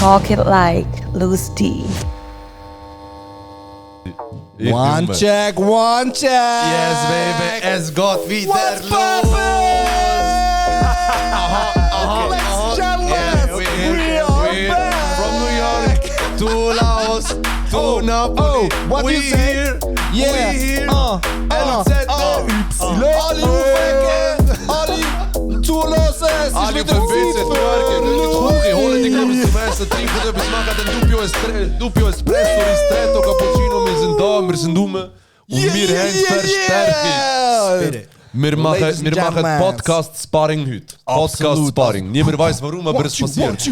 Talk it like Louis D. One check. Yes, baby, es geht wieder los. From New York to Laos to Napoli. What we you say? here, Yeah. we here. LZ, alle aufwecken, alle zuhören, Alle verbissen, twerken, nicht hoch, holen die Gruppe zum Essen, trinken etwas, machen den Doppio Espresso, Ristretto, Cappuccino, wir sind da, wir sind rum und wir haben Verstärkung. Wir machen Podcast-Sparring heute. Podcast-Sparring. Niemand weiß warum, aber es passiert.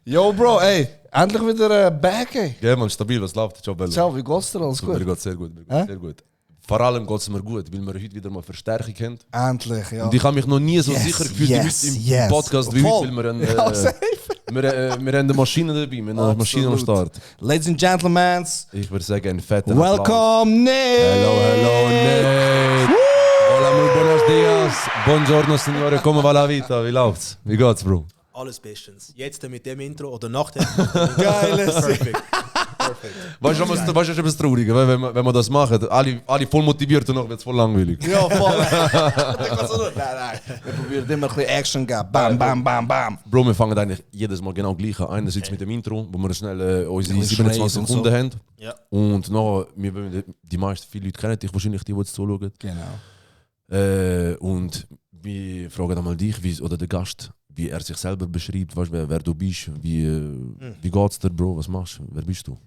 Yo, Bro, ey, endlich wieder back, ey. Ja, man, stabil, was läuft? Ciao, Bello. Ciao, wie geht's dir? Alles Mir gut? geht's sehr gut, sehr gut. Vor allem geht es mir gut, weil wir heute wieder mal Verstärkung haben. Endlich, ja. Und ich habe mich noch nie so sicher gefühlt wie heute im Podcast wie heute, weil wir haben eine Maschine dabei, wir haben eine Maschine am Start. Ladies and Gentlemen, Ich würde sagen, ein fetter Applaus. welcome, Nick! Hello, Nick! Hola, muy buenos dias. Buongiorno, signore, come va la vita? Wie läuft's? Wie geht's, Bro? Alles bestens. Jetzt mit dem Intro oder nach dem Geiles. Perfekt. Weißt du, was ist etwas Trauriges, wenn wir das machen? Alle voll motiviert und noch wird es voll langweilig. Ja, voll. Nein. Wir probieren immer ein bisschen Action geben. Bam, bam, bam, bam. Bro, wir fangen eigentlich jedes Mal genau gleich an. Einerseits mit dem Intro, wo wir schnell unsere Ein bisschen 27 Schreis und Sekunden so. haben. Ja. Und noch, die meisten, viele Leute kennen dich wahrscheinlich, die jetzt zuschauen. Genau. Und wir fragen einmal dich, oder den Gast, wie er sich selber beschreibt, weißt, wer du bist, wie geht's dir, Bro, was machst du, wer bist du?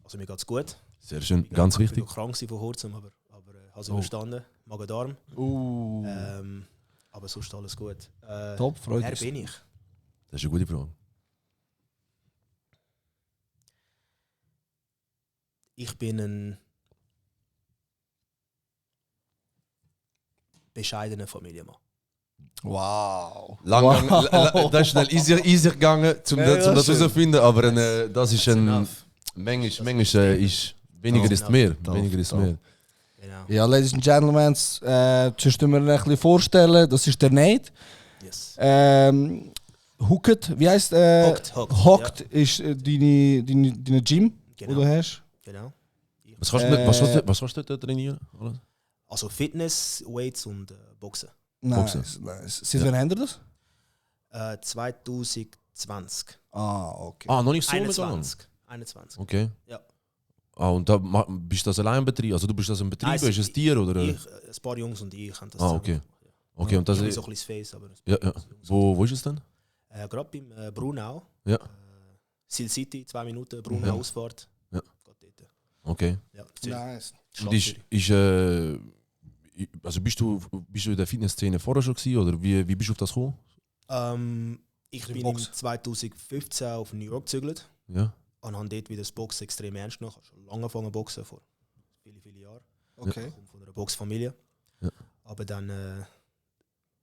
Also mir geht's gut. Sehr schön, ganz wichtig. Ich war krank vor kurzem, aber habe es überstanden. Magen-Darm. Aber sonst alles gut. Top, freut Wer uns. bin ich? Das ist eine gute Frage. Ich bin ein bescheidener Familienmann. Wow. Das ist schnell easy gegangen, um Ja, das schön. herauszufinden, aber das ist ein... enough. Manchmal ist weniger ist mehr. Weniger ist mehr. Genau. Ja, Ladies and Gentlemen, zuerst wir mir ein bisschen vorstellen, das ist der Nate. Yes. Hooked, wie heisst Hooked ist deine Gym, Genau. die du hast. Genau. Was kannst du dort trainieren? Alles? Also Fitness, Weights und Boxen. Boxen. Nice. Seit wann habt ihr das? 2020. Ah, okay. Ah, noch nicht so mit lang. 21. Okay. Ja. Ah, und da bist du das allein im Betrieb? Also du bist das im Betrieb, Nein, ist es dir oder? Ich, ein paar Jungs und ich haben das Ah, okay. Okay, und das ich bin ist... so ein bisschen das Face, aber... Ja. Wo ist es denn? Gerade beim Brunau. Ja. Sil City, 2 Minuten, Brunau Ja. Ausfahrt. Ja. Geht dort. Okay. Ja, Zürich. Nice. Und also bist du in der Fitnessszene vorher schon gewesen, oder wie bist du auf das gekommen? Ich Die bin Box. im 2015 auf New York gezügelt Ja. und habe dort wieder das Boxen extrem ernst genommen. Ich habe schon lange angefangen zu boxen, vor vielen Jahren. Okay. Ich komme von einer Boxfamilie. Ja. Aber dann,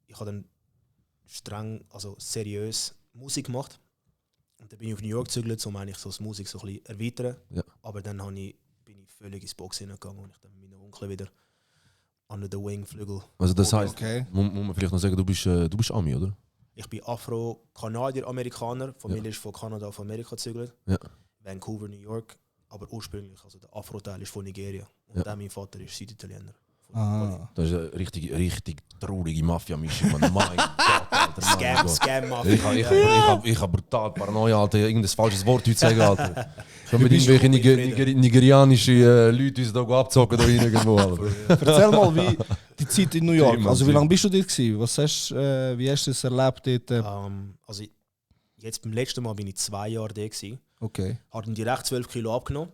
ich habe dann streng, also seriös Musik gemacht. Und dann bin ich auf New York gezügelt, um eigentlich so das Musik so ein bisschen erweitern. Ja. Aber dann bin ich völlig ins Boxen hineingegangen und ich dann mit meinen Onkel wieder under the wing Flügel. Also das heißt, Okay. muss man vielleicht noch sagen, du bist Ami, oder? Ich bin Afro-Kanadier-Amerikaner. Familie ist von Kanada auf Amerika gezügelt. Ja. Vancouver, New York. Aber ursprünglich, also der Afro-Teil ist von Nigeria. Und Ja. dann mein Vater ist Süditaliener. Ah. Das ist eine richtig traurige Mafia-Mischung. Mein Gott, Alter. mein Gott. Scam Mafia. Ich hab brutal Paranoia, Alter. Irgendein falsches Wort heute sagen, Alter. Schon mit irgendwelchen nigerianischen Leuten uns da abzocken da irgendwo, Alter. Erzähl mal, wie die Zeit in New York. Thema, Also wie Thema. lange bist du dort gewesen? Wie hast du es erlebt dort? Also jetzt beim letzten Mal bin ich 2 Jahre da gewesen. Okay. Habe dann direkt 12 Kilo abgenommen.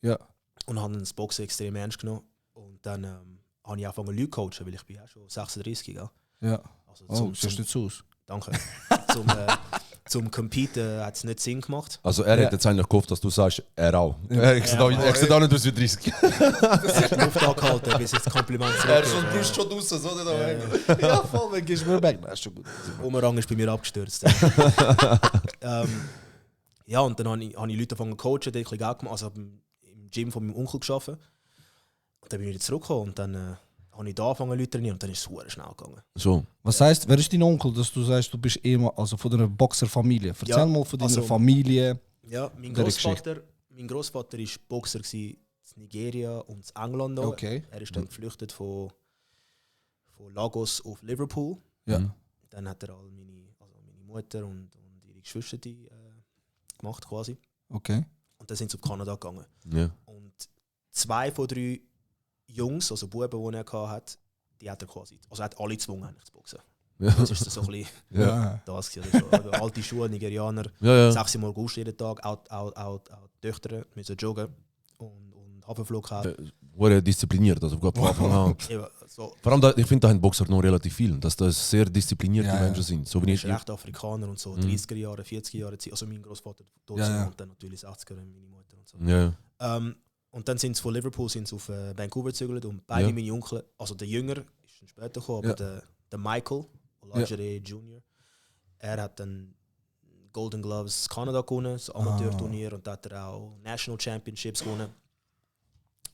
Ja. Und habe das Boxen extrem ernst genommen. Und dann habe ich angefangen Leute zu coachen, weil ich bin ja schon 36, gell? Ja. Also Oh, siehst nicht so aus. danke. zum Competen hat es nicht Sinn gemacht. Also er hat jetzt eigentlich gehofft, dass du sagst, er auch. Ich sehe da nicht aus wie 30. Ich habe Luft angehalten, bis jetzt das Kompliment zurück. schon draußen, so Ja, voll, wenn gehst du mir weg. Das ist schon gut. Umerang ist bei mir abgestürzt. Ja, und dann habe ich Leute angefangen zu coachen, die ein bisschen Geld gemacht, also im Gym von meinem Onkel gearbeitet. Und dann bin ich wieder zurückgekommen und dann habe ich da angefangen Leute trainieren und dann ist es super schnell gegangen. So. Was heisst, wer ist dein Onkel, dass du sagst, du bist also von einer Boxerfamilie? Erzähl Ja, mal von deiner also- Familie. Ja, mein Der Großvater war Boxer in Nigeria und in England. Noch. Okay. Er ist dann geflüchtet von Lagos auf Liverpool. Ja. Mhm. Dann hat er meine Mutter und ihre Geschwister gemacht quasi. Okay. Und dann sind sie auf Kanada gegangen. Ja. Und 2 von 3 Jungs, also Buben, die er hatte, die hat er quasi, also er hat alle gezwungen eigentlich zu boxen. Ja. Das ist so ein bisschen Ja. das gewesen, oder so. Also alte Schuhe, Nigerianer, Ja, ja. 6 im August jeden Tag, out Töchter müssen joggen und Hafenflug haben. Wurde diszipliniert, also von Anfang an. Eben, so, Vor allem, ich finde, da haben Boxer noch relativ viel, dass das sehr disziplinierte Ja, ja. Menschen sind. So wie er ich. ist recht Afrikaner und so, 30er Jahre, 40er Jahre Zeit, also mein Großvater dort Ja, ja. und dann natürlich 60er meine Mutter und so. Ja. Und dann sind sie von Liverpool auf Vancouver gezügelt und beide Ja. meine Onkel, also der Jünger ist dann später gekommen, aber der Michael, Olajide Jr., er hat dann Golden Gloves Kanada gewonnen, das Amateurturnier, und da hat er auch National Championships gewonnen.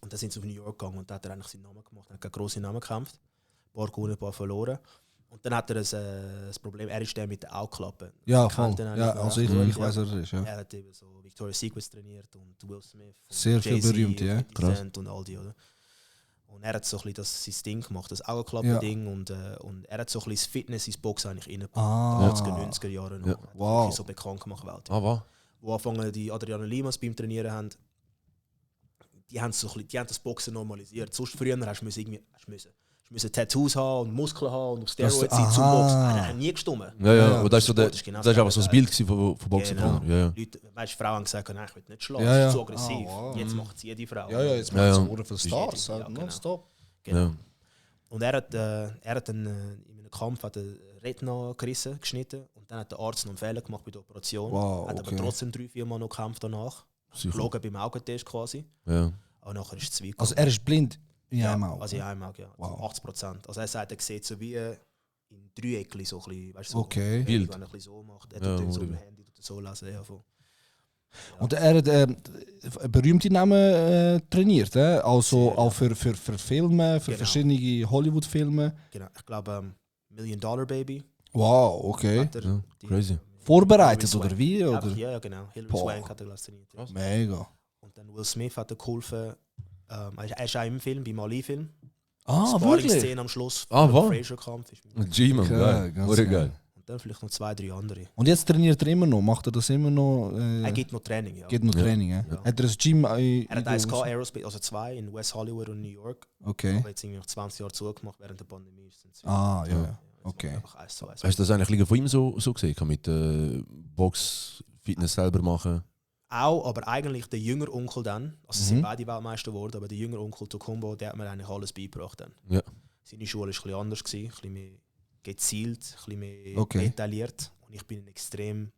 Und dann sind sie auf New York gegangen und da hat er eigentlich seinen Namen gemacht, er hat grosse Namen gekämpft, ein paar gewonnen, ein paar verloren. Und dann hat er ein Problem, er ist der mit der Augenklappe. Ja, Man voll. kennt ihn eigentlich Ja, noch also recht ich gut, weiß, wer er ist. Ja. Er hat eben so Victoria's Secret trainiert und Will Smith. Und Sehr viel Jay-Z berühmt, ja. und 50 Krass. Cent und all die, oder? Und er hat so ein bisschen sein Ding gemacht, das Augenklappen-Ding. Und er hat so ein bisschen das Fitness ins Boxen eigentlich reingebracht. Ah. 80er, 90er Jahre noch. Ja. Hat er Wow. wirklich so bekannt gemacht weltweit. Ah, was? Wo anfangen die Adriano Limas beim Trainieren haben, die haben, so ein bisschen, die haben das Boxen normalisiert. Sonst früher hast du müssen Tattoos haben und Muskeln haben und auf Steroids sein zum aha. Boxen. Er hat nie gestummen. Ja, ja, Ja. aber das ist so Sport der, ist genau das ist das einfach so das Bild gewesen von Boxen. Genau. Ja, ja. Leute, weißt, Frauen haben gesagt, nein, ich will nicht schlagen, Ja, das ja. ist zu aggressiv. Ah, wow. Jetzt macht sie jede Frau. Ja, ja, jetzt Ja, machen ja. sie Ohren für Stars. Ja, Ja, genau. nonstop. Genau. Ja. Und er hat dann in einem Kampf hat er Retina gerissen, geschnitten und dann hat der Arzt noch einen Fehler gemacht bei der Operation. Wow, Hat okay. aber trotzdem 3-4 Mal noch gekämpft danach. Sicher. Geflogen beim Augentest quasi. Ja. Aber nachher ist es zwei Also gegangen. er ist blind in ja, einem Auge. Also in einem Auge, ja. Wow. 80%. Also er sagt, er sieht so wie in Dreieckli so ein bisschen, weißt du, so, Okay. wenn Wild. er ein bisschen so macht. Er Ja, tut dann so oder im wie. Handy tut er so lesen. Ja, voll. Und er hat berühmte Namen trainiert, also Sehr, auch für Filme, für Genau. verschiedene Hollywood-Filme. Genau. Ich glaube, Million Dollar Baby. Wow, okay. Hat er Ja, die- crazy. Vorbereitet Hilary oder wie? Swank. Oder? Ja, ja, genau. Hilary Boah. Swank hat er gleich trainiert. Ja. Mega. Und dann Will Smith hat er geholfen. Er ist auch im Film, beim Ali-Film. Ah, wirklich? Szene am Schluss Ah, vom was? Fraser-Kampf. ist mit- G-Man, Geil, geil. ganz Wurde geil. geil. Und dann vielleicht noch 2-3 andere. Und jetzt trainiert er immer noch? Macht er das immer noch? Er gibt noch Training, ja. Geht noch Ja. Training, ja? Ja. Hat er ein Gym Er hat eins gehabt, Aerospace, also 2 in West Hollywood und New York. Okay. Aber jetzt irgendwie nach 20 Jahren zugemacht während der Pandemie. Ah, ja, ja. Jetzt Okay. macht er einfach eins zu eins. Hast du das eigentlich lieber von ihm so gesehen? Kann mit Box, Fitness selber machen? Auch, aber eigentlich der jüngere Onkel dann, also sie sind Mhm. beide Weltmeister geworden, aber der jüngere Onkel Tokumbo, der hat mir eigentlich alles beigebracht dann. Ja. Seine Schule war ein bisschen anders, ein bisschen mehr gezielt, ein bisschen mehr Okay. detailliert. Und ich bin ein extrem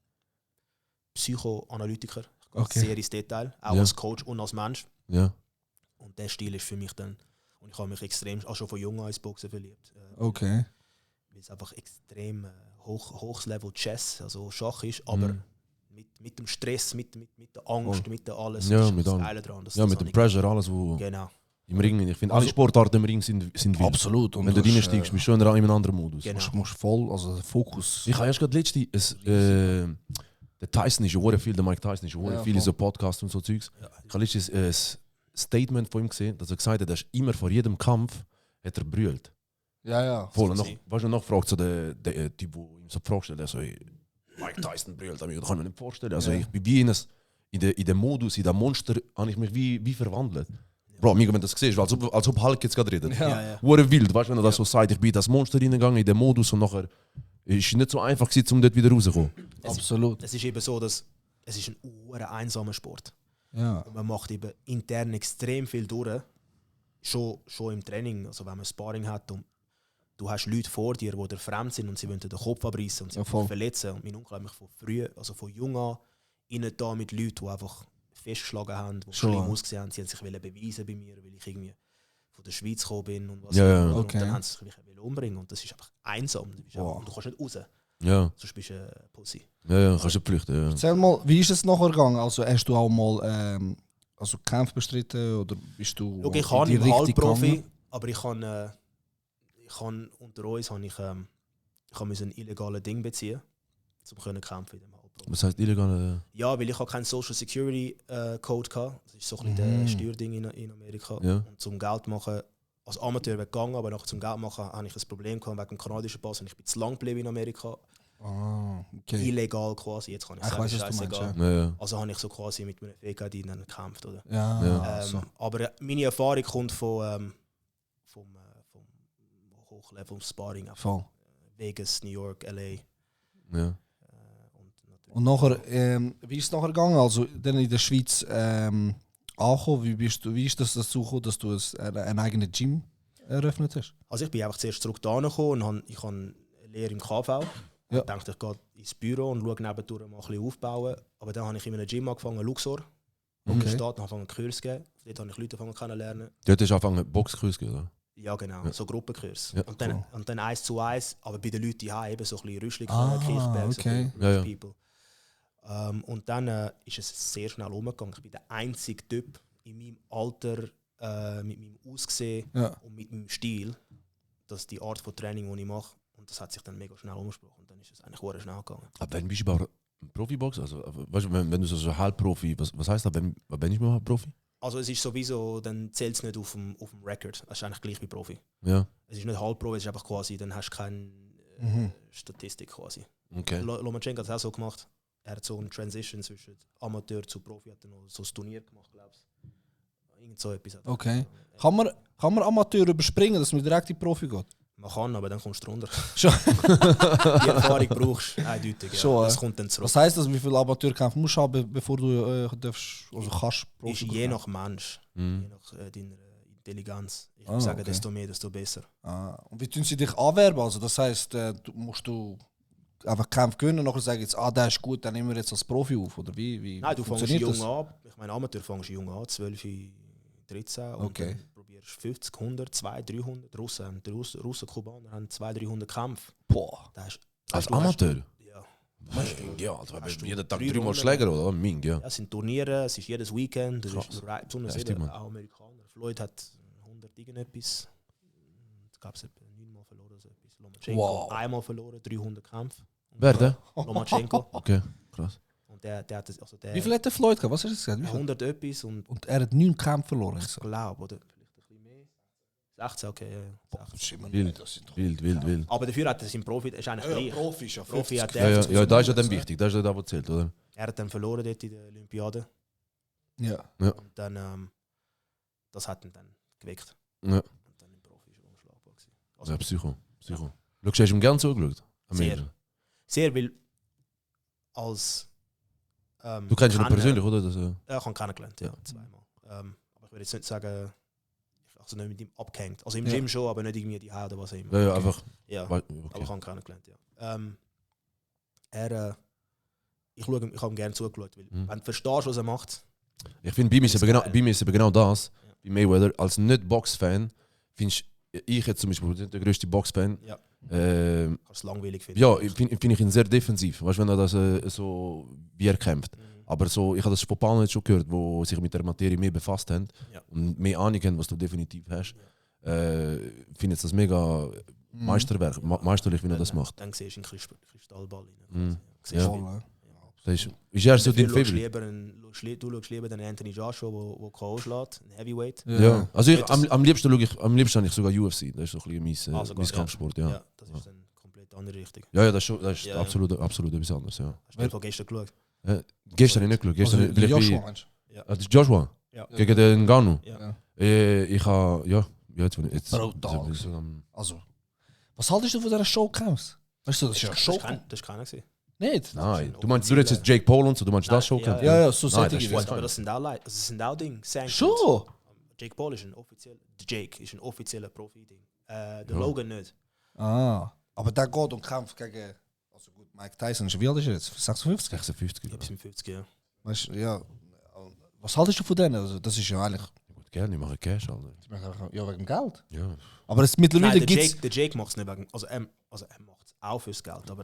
Psychoanalytiker. Ich gehe Okay. sehr ins Detail, auch Ja. als Coach und als Mensch. Ja. Und der Stil ist für mich dann, und ich habe mich extrem, auch schon von jung an ins Boxen verliebt. Okay. Weil es einfach extrem hohes Level Chess, also Schach ist, aber Mhm. mit dem Stress, mit der Angst, mit der alles. Ja, das ist mit das allem. Geile dran. Ja, mit dem Pressure, alles, wo Genau. im Ring. Ich finde, alle Also- Sportarten im Ring sind wild. Absolut. Und Wenn du hast, reinsteigst, bist du schon in einem anderen Modus. Genau. musst voll, also Fokus. Ich habe erst gerade letzte, der Tyson ist ja viel, der Mike Tyson ist ja Ja, viel in voll. so Podcasts und so Zeugs. Ja. Ich habe letztens ein Statement von ihm gesehen, dass er gesagt hat, dass immer vor jedem Kampf hat er brüllt. Ja, ja. Voll. Und so noch, sein. weißt du, noch fragt so der Typ, der ihm so vorstellt, also Mike Tyson brüllt, das kann ich mir nicht vorstellen. Also Ja. ich bin wie in dem Modus, in dem Monster, habe ich mich wie verwandelt. Bro, amigo, wenn du das siehst, als ob Hulk jetzt gerade redet. Ja. Ja, ja. Hure wild, weißt du, wenn er das so sagt, ich bin in das Monster reingegangen, in den Modus und nachher ist es nicht so einfach gewesen, um dort wieder rauszukommen. Absolut. Es ist eben so, dass es ist ein einsamer Sport. Ja. Und man macht eben intern extrem viel durch. Schon im Training, also wenn man Sparring hat und du hast Leute vor dir, die dir fremd sind und sie wollen dir den Kopf abreißen und sie Ja, voll. verletzen. Und mein Onkel hat mich von früh, also von jung an, innen da mit Leuten, die einfach festgeschlagen haben, die Schon. schlimm ausgesehen haben. Sie haben sich beweisen bei mir, weil ich irgendwie von der Schweiz gekommen bin und was Ja, auch ja. immer. Und Okay. dann haben sie mich umbringen und das ist einfach einsam. Du, bist Wow. einfach, und du kannst nicht raus, Ja, sonst bist du ein Pussy. ja, kannst du flüchten. Ja. Erzähl mal, wie ist es nachher gegangen? Also hast du auch mal also Kämpfe bestritten oder bist du Schau, ich in habe die im Richtung Halbprofi, gegangen? aber ich habe unter uns habe ich musste ein illegales Ding beziehen, um können kämpfen in dem Halbprofi. Was heißt illegale? Ja, weil ich keinen Social Security Code hatte. Das ist so ein bisschen der Steuerding in Amerika. Ja. Und zum Geld machen, als Amateur wäre gegangen, aber nachher zum Geld machen habe ich ein Problem gehabt wegen dem kanadischen Pass und ich bin zu lang geblieben in Amerika. Okay. Illegal quasi, jetzt kann ich Ich sagen, weiss, was du scheißegal. meinst, Ja. Also habe ich so quasi mit meiner Fähigkeit gekämpft, oder? Ja, so. Aber meine Erfahrung kommt vom Hochlevel-Sparring. Voll. Vegas, New York, LA. Ja. Und nachher, wie ist es nachher gegangen? Also dann in der Schweiz angekommen, wie ist das dazu gekommen, dass du ein eigenes Gym eröffnet hast? Also ich bin einfach zuerst zurück da gekommen und ich habe eine Lehre im KV. Ja. Ich dachte, ich gehe ins Büro und schaue nebendurch mal ein bisschen aufbauen. Aber dann habe ich in einem Gym angefangen, Luxor. In der Stadt, und angefangen Kurs zu geben. Dort habe ich Leute kennenlernen. Dort hast du angefangen Boxkurs, oder? Ja, genau, so Gruppenkurs. Ja, und dann 1 zu 1, aber bei den Leuten hier eben so ein bisschen Rüschlig, okay. Kirchberg, so ein bisschen Ja, ja. People. Und dann ist es sehr schnell umgegangen. Ich bin der einzige Typ in meinem Alter, mit meinem Aussehen und mit meinem Stil, dass die Art von Training, die ich mache, und das hat sich dann mega schnell umgesprochen. Und dann ist es eigentlich sehr schnell gegangen. Aber wenn bist du überhaupt ein Profiboxer? Also, weißt du, wenn du so Halbprofi, was heißt das? Wenn ich mal Profi? Also es ist sowieso, dann zählt es nicht auf dem Record. Es ist eigentlich gleich wie Profi. Ja. Es ist nicht Halbprofi, es ist einfach quasi, dann hast du keine Statistik quasi. Okay. Lomachenko hat das auch so gemacht. Er hat so eine Transition zwischen Amateur zu Profi, hat er noch so ein Turnier gemacht, glaubst du. Irgend so etwas. Okay. Kann man Amateur überspringen, dass man direkt in die Profi geht? Man kann, aber dann kommst du runter. Schon. Die Erfahrung brauchst du eindeutig. Ja. Schon, Das kommt dann zurück. Was heisst das, wie viele Amateurkämpfe musst du haben, bevor du darfst, also kannst Ist je nach Mensch, je nach deiner Intelligenz. Ich würde sagen, okay. desto mehr, desto besser. Und wie tun sie dich anwerben? Also das heisst, musst du einfach Kämpfe gewinnen und nachher sagen jetzt, der ist gut, dann nehmen wir jetzt als Profi auf, oder wie Nein, du fängst funktioniert jung das? an. Ich meine, Amateur fängst du jung an, 12, 13. Und Okay. dann probierst 50, 100, 200, 300. Russen, Kubaner haben 200, 300 Kämpfe. Boah. Da hast, Als du hast- Amateur? Ja. Ja, also Hast du jeden Tag 3 3-mal Runden? Schläger, oder? Ming, ja. Ja, es sind Turniere, es ist jedes Weekend. Krass. Besonders Heftig, eben Mann. auch Amerikaner. Floyd hat 100 irgendetwas. Es gab es etwa 9-mal verloren. So etwas. Lomachenko Wow. einmal verloren, 300 Kämpfe. Wer denn? Lomachenko. Okay, krass. Und der hat das, also der Wie viel hat der Floyd gehabt? Was hast du gesagt? Wie viel? 100 etwas und Und er hat 9 Kämpfe verloren. ich glaube, oder vielleicht ein bisschen mehr. 16, okay, ja. 16. Wild. Aber dafür hat er seinen Profi, ist eigentlich gleich. Profi ist ja Profi hat Ja, er, ja, da ist ja dann wichtig, da ist ja da, was zählt, oder? er hat dann verloren dort in der Olympiade. Ja. Und dann, das hat ihn dann geweckt. Ja. Und dann im Profi ist er unschlagbar gewesen. Also Ja, Psycho. Schaust du ihm gern zugeschaut? Sehr. Sehr, weil als Du kennst ihn noch persönlich, oder? Das, Ja, ich habe ihn kennengelernt, ja, zweimal. Aber ich würde jetzt nicht sagen, also nicht mit ihm abgehängt. Also im Ja. Gym schon, aber nicht irgendwie die Haut oder was auch immer. ja, ja, einfach. Ja, Okay. aber ich habe ihn kennengelernt, ja. Ich habe ihm gerne zugeschaut, weil wenn du verstehst, was er macht, Ich finde, bei mir ist Das eben ist genau, geil. bei mir ist eben genau das. Ja. Bei Mayweather, als Nicht-Box-Fan, finde ich jetzt zum Beispiel nicht der größte Box-Fan. ja, Ähm, kannst du langweilig finden. ja, find ich ihn sehr defensiv. Weißt du, wenn er das so wie er kämpft. Aber so, ich habe das von Paul jetzt schon gehört, wo sich mit der Materie mehr befasst haben Ja. und mehr Ahnung haben, was du definitiv hast. Finde ich das mega Meisterwerk, meisterlich, wie er das macht. Dann siehst du einen Kristallball rein. Mhm. Siehst Ja. du Voll, ja. Das ist er so Dafür dein schaust Favorite? du schaust lieber den Anthony Joshua, der K.O. schlägt, ein Heavyweight. Ja. Also ich, Das- am liebsten habe ich sogar UFC. Das ist so ein bisschen mein, Also mein gut, Kampfsport. Ja. Ja, das ist dann komplett andere Richtung. Ja, das ist Ja. absolut etwas anderes. Ja. Hast du von gestern geschaut? Gestern habe ich nicht geschaut. Also, Gestern, der vielleicht Joshua bei- meinst Das ist Joshua Ja. gegen den Ngannou. Ja. Ich habe, ja, jetzt Brutal. so, Also, was haltest du von dieser Showcamps? Weißt du, das ist ja Das Show. ist keiner gewesen. Nicht? nein, du meinst jetzt Jake Paul und so, du meinst das schon? Ja, Ja, ja, so Nein, solche das ist Dinge. fein. Aber das sind auch Leute, das sind auch Dinge. Schon? Jake Paul ist ein offizieller Profi-Ding. Der Logan nicht. Aber der geht und kämpft gegen. Also gut, Mike Tyson ist, wie alt ist er jetzt? 56? 56. Bis mit 50, ja. Weißt du, ja. Was haltest du von denen? Also, das ist ja eigentlich. Gut, gerne, ich mache Cash, Alter. Ja, wegen dem Geld. Ja. Aber es mittlerweile Nein, gibt der Jake macht es nicht wegen. Also er macht es auch fürs Geld, aber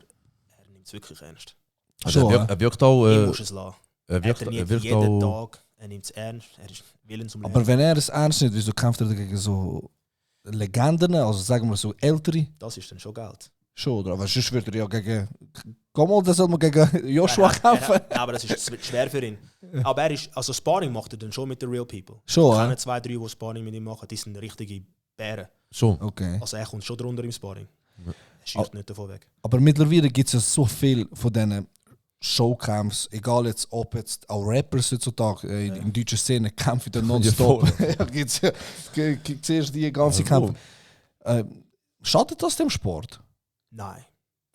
er nimmt es wirklich ernst. Also Schon, er wirkt auch, Ihm musst du es lassen. er Er wirkt trainiert jeden auch, Tag, er nimmt es ernst, er ist willens um Aber wenn er es ernst nimmt, wieso kämpft er dagegen so Legenden, also sagen wir so ältere, Das ist dann schon Geld. schon, oder? Aber sonst würde er ja gegen... Komm mal, das soll man gegen Joshua kämpfen. Aber das ist schwer für ihn. Aber er ist, also Sparring macht er dann schon mit den Real People. Schon, Keine ja? 2, 3, die Sparring mit ihm machen, die sind richtige Bären. Schon. Okay. Also er kommt schon drunter im Sparring. Er schießt nicht davon weg. Aber mittlerweile gibt es ja so viel von diesen Showcamps, egal jetzt, ob jetzt auch Rappers heutzutage in deutschen Szene kämpfen dann nonstop. Ja, gibt's ja, siehst du die ganze Ja, Kämpfe. Schadet das dem Sport? Nein,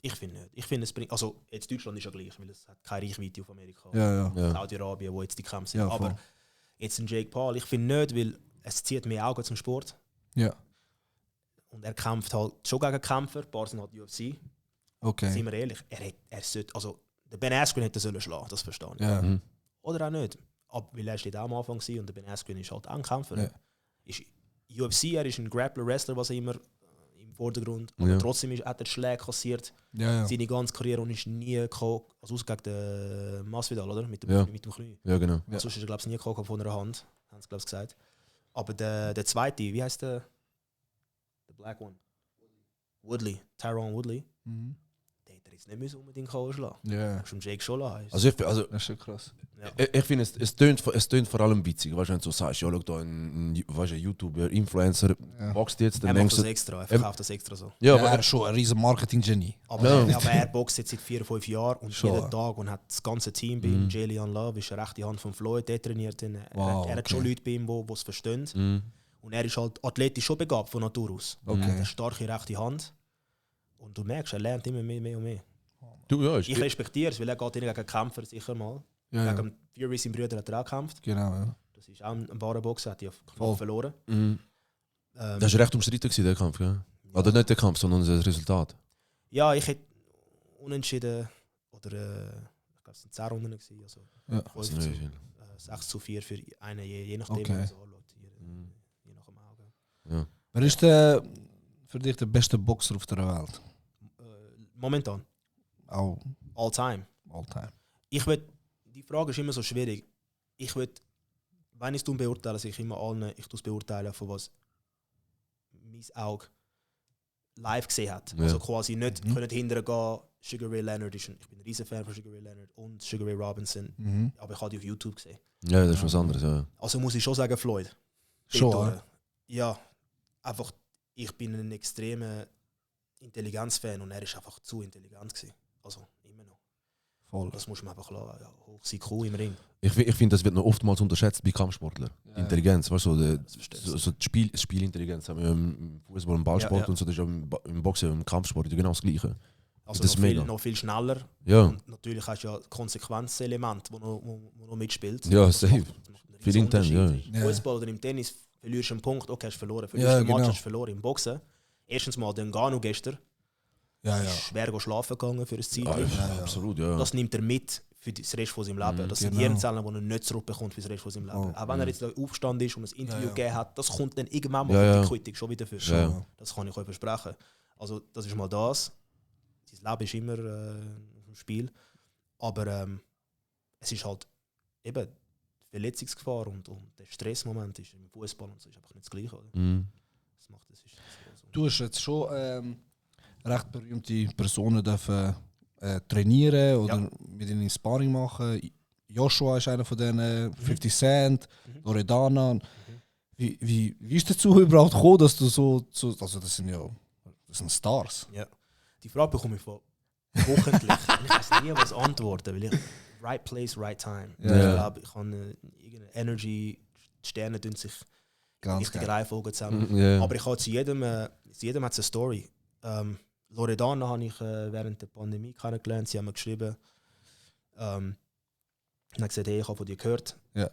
ich finde nicht. Ich finde, es bringt, also jetzt Deutschland ist ja gleich, weil es hat keine Reichweite auf Amerika. Ja. Ja. Saudi-Arabien, wo jetzt die Kämpfe sind. Ja, voll. Aber jetzt ein Jake Paul, ich finde nicht, weil es zieht mehr Augen zum Sport. Ja. Und er kämpft halt schon gegen Kämpfer, ein paar sind halt UFC. Okay. Seien wir ehrlich, er sollte, also der Ben Askren hätte sollen schlagen, das verstehe ich. Ja. Mhm. Oder auch nicht. Weil er steht auch am Anfang gewesen und der Ben Askren ist halt auch ein Kämpfer. Ja. Ist UFC, er ist ein Grappler-Wrestler, was immer im Vordergrund. Aber Ja. trotzdem hat er Schläge kassiert, Ja. seine ganze Karriere und ist nie gekommen, also außer gegen den Masvidal, oder? Mit dem, Ja. mit dem Knie. Ja, genau. Ja. Sonst ist er, glaube ich, nie gekommen von einer Hand, haben sie, glaube ich, gesagt. Aber der zweite, wie heißt der? Der Black One. Woodley, Tyrone Woodley. Mhm. Der hätte er jetzt nicht unbedingt schlagen. Ja. Musst du dem Jake schon lassen. Also Das ist schon krass. Ja. ich finde, es tönt vor allem witzig. Weißt du, wenn du so sagst, ja, schau da, ein YouTuber, Influencer, Ja. boxt jetzt, Er dann macht denkst das du. extra, er verkauft das extra so. Ja, Ja, aber er ist schon ein riesen Marketing-Genie. Aber, Ja. aber er boxt jetzt seit 4, 5 Jahren und Schon. jeden Tag und hat das ganze Team bei ihm. Jalen Love ist eine rechte Hand von Floyd, der trainiert ihn. Wow, er hat okay. schon Leute bei ihm, die es verstehen. Mhm. Und er ist halt athletisch schon begabt von Natur aus. Okay. Er hat eine starke rechte Hand. Und du merkst, er lernt immer mehr und mehr. Du, ja, Ich respektiere es, weil er geht gegen Kämpfer sicher mal. Ja. Gegen Fury, sein Bruder, hat er auch gekämpft. Genau, ja. Das ist auch ein wahrer Boxer, hat die Voll. verloren. Mhm. Das war recht umstritten, gewesen, der Kampf, gell? Oder nicht der Kampf, sondern das Resultat. Ja, ich hätte unentschieden oder ich glaube es sind 10 Runden gewesen, also Ja. 5 Das ist zu, nicht viel. 6-4 für einen, je nachdem, Okay. wie man es anschaut, Mhm. je nach dem Auge. Ja. Wer ist der, für dich der beste Boxer auf der Welt? Momentan, Auch all time. all time. Die Frage ist immer so schwierig. Ich würde, wenn ich es beurteile, ich immer allen, ich tue es beurteilen, von was mein Auge live gesehen hat. Ja. Also quasi nicht können hindern gehen. Sugar Ray Leonard ist ich bin ein riesen Fan von Sugar Ray Leonard und Sugar Ray Robinson, Mhm. aber ich habe die auf YouTube gesehen. Ja, das ist was anderes, ja. Also muss ich schon sagen, Floyd. Schon, Dort, ja, einfach, ich bin ein extremer Intelligenzfan und er ist einfach zu intelligent gewesen. Also immer noch. Voll. Das muss man einfach lassen. Ja, hoch IQ im Ring. Ich finde, das wird noch oftmals unterschätzt bei Kampfsportlern. Die Intelligenz, weißt du, Das verstehst du. so die Spielintelligenz haben wir im Fußball, im Ballsport Ja, ja. und so, das ist ja im Boxen, im Kampfsport genau das Gleiche. Also das ist mega. noch viel schneller. Ja, Und natürlich hast du ja das Konsequenzelement, das noch mitspielt. Ja, Das safe. macht einen Viel riesen intern, Unterschied. ja. Im Fußball oder im Tennis verlierst du einen Punkt, okay, hast du verloren. Verlierst Ja, du einen Match, genau. hast du verloren. Im Boxen, erstens mal den Gano gestern, Ja, ist ja. schwer schlafen gegangen für ein Ziel. absolut, ja. Das nimmt er mit für den Rest von seinem Leben. Das sind genau. Hirnzellen, die er nicht zurückbekommt für den Rest von seinem Leben. Oh, Auch wenn er jetzt da aufgestanden ist und ein Interview gegeben hat, das kommt dann irgendwann mal Ja, die ja. Quittung schon wieder für. Ja. Das kann ich euch versprechen. Also das ist mal das. Sein Leben ist immer im Spiel. Aber es ist halt eben die Verletzungsgefahr und der Stressmoment ist im Fußball und so ist einfach nicht das Gleiche. Oder? Mhm. Das macht das ist so. Du hast jetzt schon recht berühmte Personen dürfen trainieren oder Ja. mit ihnen Sparring machen. Joshua ist einer von denen, 50 Cent, Loredana. Wie ist dazu überhaupt gekommen, dass du so also das sind Stars. Ja. Die Frage bekomme ich von wochentlich. Und ich weiß nie, was antworten, weil ich right place, right time. Ja. Ich glaube, ich habe irgendeine Energy, die Sterne tun sich Ganz richtige geil. Reihenfolge zusammen. Ja. Aber ich habe zu jedem hat es eine Story. Loredana habe ich während der Pandemie kennengelernt. Sie haben mir geschrieben. Und hat gesagt, hey, ich habe von dir gehört. Ja.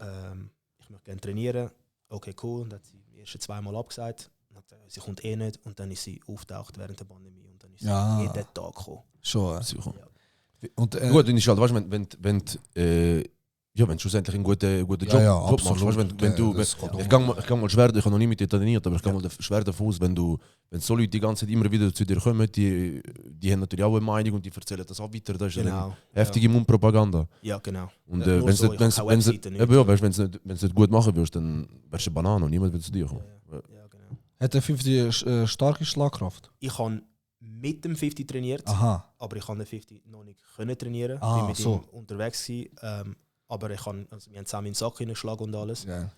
Ich möchte gerne trainieren. Okay, cool. Und dann hat sie die ersten 2 Mal abgesagt. Und hat gesagt, sie kommt eh nicht. Und dann ist sie auftaucht während der Pandemie. Und dann ist sie Ja. jeden Tag gekommen. Schon. Sicher. Und, Gut, dann ist halt, weißt du, wenn du schlussendlich einen guten Job machst, weißt du, wenn du, ich kann mal schwer, ich habe noch nie mit dir trainiert, aber ich kann mal schwer davon aus, wenn so Leute die ganze Zeit immer wieder zu dir kommen, die haben natürlich auch eine Meinung und die erzählen das auch weiter, das ist eine Genau. heftige Mundpropaganda. Ja, genau. Und Ja, nur wenn so, ich habe keine Webseite, nicht. du es nicht gut machen würdest, dann wärst du eine Banane und niemand will zu dir kommen. Ja, genau. Hat der 50 starke Schlagkraft? Ich habe mit dem 50 trainiert, Aha. aber ich konnte den 50 noch nicht können trainieren. Ah, Ich bin mit so. ihm unterwegs gewesen, aber wir haben zusammen in den Sack hineingeschlagen und alles. Ja.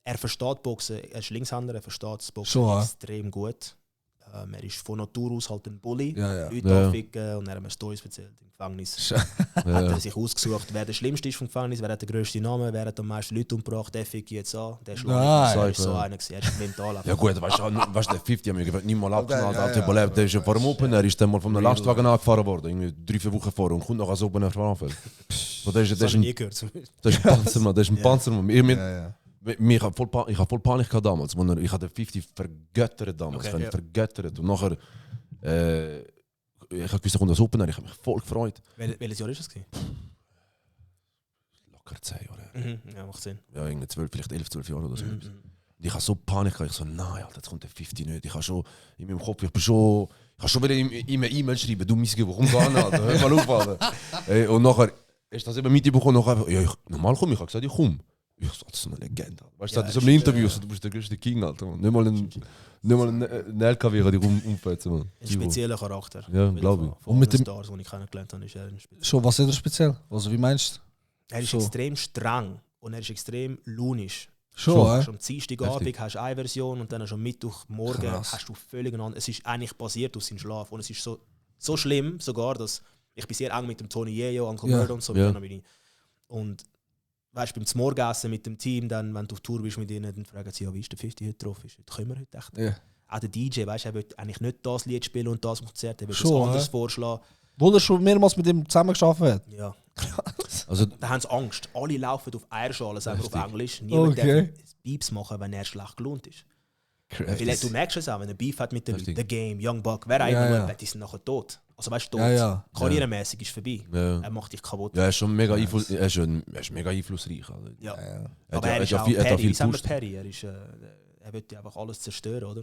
Er versteht Boxen, er ist Linkshänder, er versteht das Boxen Schon, extrem gut. Er ist von Natur aus halt ein Bully, Ja. Leute Ja. anficken und er hat mir Storys erzählt im Gefängnis. Ja. Hat er sich ausgesucht, wer der Schlimmste ist vom Gefängnis, wer hat den grössten Namen, wer hat am meisten Leute umgebracht, der fickt jetzt an, der schlägt. Nein. Er ist so einer gewesen, er ist mental einfach. Ja gut, weißt du, der 50 haben wir nicht mal abgeschnallt, Ja, hat ja. überlebt. Der ist ja vor dem Open, er ist dann mal von einem Lastwagen angefahren worden, irgendwie 3-4 Wochen vor und kommt noch als Open Air Anfeld. Das ist Das habe ich ein nie gehört. das ist ein Panzer, Mann, das ist ein Panzer. Mann. Ja. Ich habe voll Panik gehabt damals, ich habe den 50 vergöttert damals, Okay, ja. vergöttert. Und nachher, ich habe gewusst, da kommt das Open Air, ich habe mich voll gefreut. Welches Jahr war das? Locker 10 Jahre. Ja, macht Sinn. Ja, irgendwie 12, vielleicht 11, 12 Jahre oder so. Mhm. Ich habe so Panik gehabt, ich so, nein, Alter, jetzt kommt der 50 nicht. Ich habe schon in meinem Kopf, ich habe schon wieder ihm eine E-Mail schreiben, du Missge, komm da an, Alter, hör mal auf, Alter. Und nachher ist das eben mitbekommen, nachher, ja, normal komme ich habe gesagt, ich komme. Ich so, das ist eine Legende. Weißt du, Ja, das ist ist, ein Interview, so, du bist der größte King, Alter. Man. Nicht mal ein LKW kann dich umfetzen, man. Ein spezieller Charakter. Ja, glaube ich. Von Und mit allen dem- Stars, die ich kennengelernt habe, ist er ein spezieller. Schon, was ist er speziell? Also, wie meinst du? Er ist So. extrem streng und er ist extrem launisch. Schon, Schon am Dienstagabend hast du eine Version und dann schon Mittwochmorgen Krass. hast du völlig einander. Es ist eigentlich basiert auf seinem Schlaf. Und es ist so schlimm sogar, dass ich bin sehr eng mit dem Tony Yeo, Uncle Ja. Bird und so. Ja. Und weißt du, beim Zmorgessen mit dem Team, dann, wenn du auf Tour bist mit ihnen, dann fragen sie, ja, wie ist der 50 heute drauf? Heute können wir heute echt. Ja. Auch der DJ, weißt du, er will eigentlich nicht das Lied spielen und das Konzert, er will Schon, etwas anderes hä? vorschlagen. Wo er schon mehrmals mit ihm zusammengearbeitet hat? Ja. Also, Da haben sie Angst. Alle laufen auf Eierschalen, sagen wir auf Richtig. Englisch. Niemand Okay. darf Beeps machen, wenn er schlecht gelohnt ist. Crazy. Weil du merkst es auch, wenn er Beef hat mit dem Richtig. The Game, Young Buck, wer auch Ja, immer, ja. die sind nachher tot. Also weißt du, tot. Ja, ja. Karrieremäßig ist vorbei. ja. Er macht dich kaputt. Ja, er ist schon mega, er ist mega einflussreich. Also. Ja. Ja. Aber er ist ja auch viel, er hat auch Perry, viel sagen wir gepusht. Perry. Er will ja einfach alles zerstören, oder?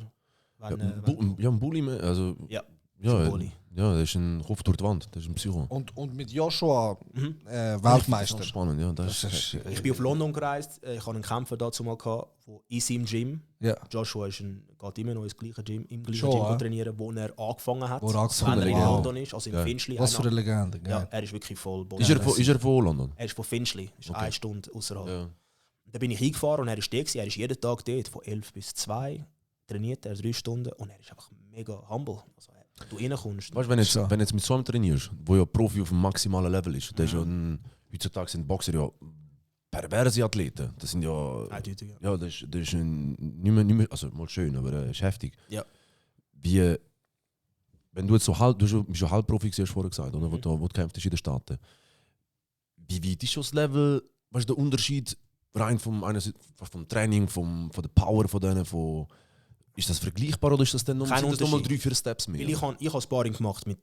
Ja, Wenn, ein Bully, also, Ja, ja, ein Bully. ja, der ist ein Kopf durch die Wand, der ist ein Psycho. Und mit Joshua Mhm. Weltmeister. Das ist spannend, ja. Das ist, Ich bin auf London gereist, ich hatte einen Kämpfer dazu mal gehabt, der in seinem Gym, ja. Joshua geht immer noch ins gleiche Gym, im gleichen Schon, Gym ja. trainieren, wo er angefangen hat. Wo er angefangen wenn er in hat, wow. London ist, also in Ja. Finchley. Was für eine einer- Legende. Ja, Geil. er ist wirklich voll Ist er, das ist er von London? Er ist von Finchley, ist Okay. 1 Stunde außerhalb. Ja. Da bin ich hingefahren und er ist er ist jeden Tag dort, von 11 bis 2, trainiert er 3 Stunden und er ist einfach mega humble. Also, du reinkommst. Weißt du, wenn So. du jetzt mit so einem trainierst, wo ja Profi auf dem maximalen Level ist, der ist ja heutzutage sind Boxer ja perverse Athleten. Das sind ja. Eindeutig, ja. Ja, das ist nicht mehr, also mal schön, aber ist heftig. Ja. Wie, wenn du jetzt so halb, du bist ja Halbprofi, hast du vorher gesagt, oder? Wo du kämpfst in den Staaten. Wie weit ist schon das Level, weißt du, der Unterschied rein vom Training, von der Power von denen, ist das vergleichbar oder ist das dann Kein sind das nochmal Unterschied. 3-4 Steps mehr? Weil ich habe Sparring gemacht mit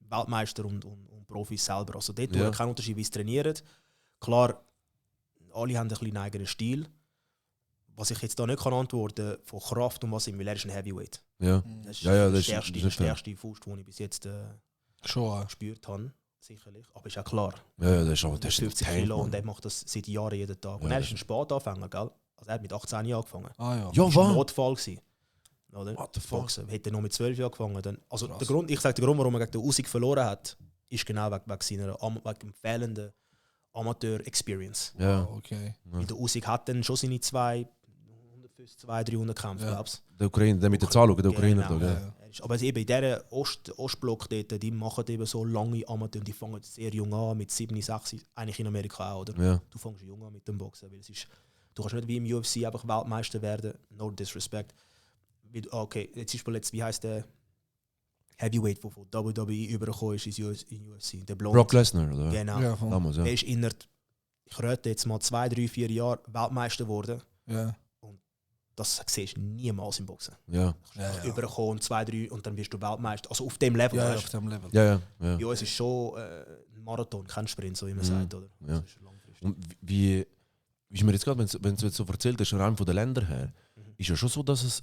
Weltmeister und Profis selber. Also dort Ja. kein Unterschied, wie sie trainieren. Klar, alle haben ein bisschen einen eigenen Stil. Was ich jetzt da nicht kann antworten von Kraft und was, weil er ist ein Heavyweight. Ja. Das ist Ja, die das stärkste, ist fair. stärkste Faust, die ich bis jetzt Schon. gespürt habe. Sicherlich. Aber ist auch klar. Ja, das ist auch Der das ist ist 50 Tank, Kilo Mann. und er macht das seit Jahren jeden Tag. Und Ja, er das ist ein Spätanfänger, gell? Also er hat mit 18 Jahren angefangen. Ah ja. Ja, Das war ein was? Notfall gewesen, oder? What the fuck? Boxen. Hätte er noch mit 12 Jahren angefangen. Dann, also Krass. der Grund, ich sage, der Grund, warum er gegen den Usyk verloren hat, ist genau wegen dem fehlenden Amateur-Experience. Ja. Okay. Weil der Usyk hat dann schon seine 200-300 Kämpfe, Ja. glaubst Der Ukraine, der mit der Zahlung, der Ukrainer Genau. da, Ja, gell? ja. Aber eben in dieser Ostblock dort, die machen eben so lange Amateur und die fangen sehr jung an, mit 7, 6, eigentlich in Amerika auch, oder? Ja. Du fängst jung an mit dem Boxen, weil es ist, du kannst nicht wie im UFC einfach Weltmeister werden, no disrespect. Okay, jetzt wie heißt der Heavyweight, der von WWE übergekommen ist in UFC? Der Blonde. Brock Lesnar, oder? Genau. Ja, voll. Damals, ja. Der ist ich rate jetzt mal 2, 3, 4 Jahre Weltmeister geworden. Ja. Das siehst du niemals im Boxen. Ja. Ja, ja. Überkommen, 2, 3 und dann wirst du Weltmeister. Also auf dem Level, Ja, weißt auf dem Level. Ja, ja. Ja. Ja, es ist schon ein Marathon, kein Sprint, so wie man Mhm. sagt, oder? Ja. Das ist langfristig. Und wie ist mir jetzt gerade, wenn du jetzt so erzählt hast, rein von den Ländern her, ist ja schon so, dass es,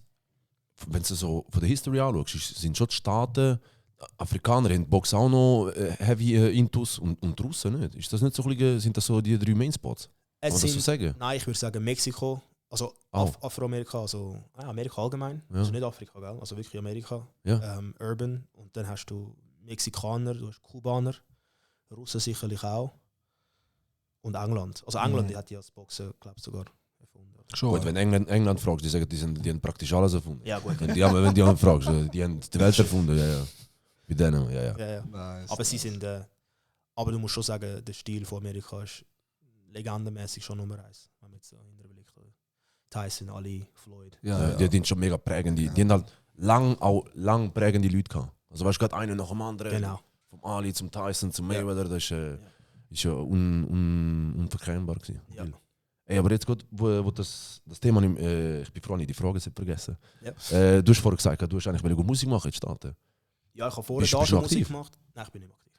wenn du so von der History anschaust, sind schon die Staaten, Afrikaner haben Box auch noch heavy Intus und Russen nicht. Ist das nicht so ein bisschen, sind das so die 3 Mainspots? Kann man Es das so sind, sagen? nein, ich würde sagen Mexiko, Also Oh. Afroamerika, also Amerika allgemein, Ja. also nicht Afrika, gell? Also wirklich Amerika. Ja. Urban. Und dann hast du Mexikaner, du hast Kubaner, Russen sicherlich auch. Und England. Also England die hat ja das Boxen, glaube ich, sogar erfunden. Schon. Gut, wenn England fragst, die sagen, die haben praktisch alles erfunden. Ja, gut. Wenn die haben fragst, die haben die Welt erfunden, ja. Bei denen, ja. Ja. Nice. Aber sie sind, aber du musst schon sagen, der Stil von Amerika ist legendenmäßig schon Nummer 1. Wenn man jetzt so in der Blick Tyson, Ali, Floyd. Ja. Die sind schon mega prägend. Die haben halt lang prägende Leute gehabt. Also weißt du, gerade einen nach dem anderen. Genau. Vom Ali zum Tyson zum Mayweather, das ist ja unverkennbar gewesen. Ja. Ey, aber jetzt gut, wo das Thema nicht, ich bin froh, nicht die Frage vergessen. Ja. Du hast vorher gesagt, du hast eigentlich Musik machen in den Staaten. Ja, ich habe vorher Bist da du schon aktiv? Musik gemacht. Nein, ich bin nicht mehr aktiv.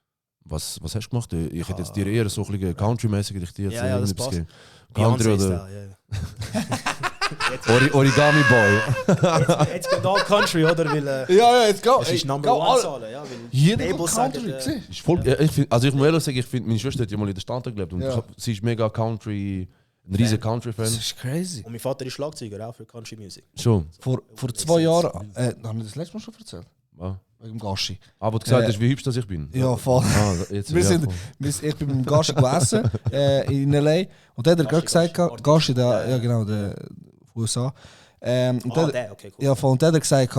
Was hast du gemacht? Ich hätte jetzt dir eher so ein bisschen Country-mäßig dich Ja, das irgendetwas passt. gegeben. Country oder Beyoncé-Style, ja. Origami Boy. Jetzt geht all Country, oder? Weil, Ja, jetzt go. es ist Number One Zahlen, ja. Weil Jeder Labels Country, sagen, gesehen. Ist voll, ja, ich muss ehrlich sagen, ich finde, meine Schwester hat ja mal in den Staaten gelebt und Ja. sie ist mega Country, ein riesiger Country-Fan. Das ist crazy. Und mein Vater ist Schlagzeuger auch für Country Music. Schon. Vor 2 Jahren, habe ich das letzte Mal schon erzählt? Ja. Wegen dem Gashi. Aber du gesagt hast, wie hübsch das ich bin. Ja, voll. Jetzt, Wir ja, sind, voll. ich bin mit dem Gashi gegessen in L.A. Und dann hat er gerade gesagt, Gashi, der, ja genau, der von USA. Und dann, Okay, cool. ja, voll. Und dann hat er gesagt,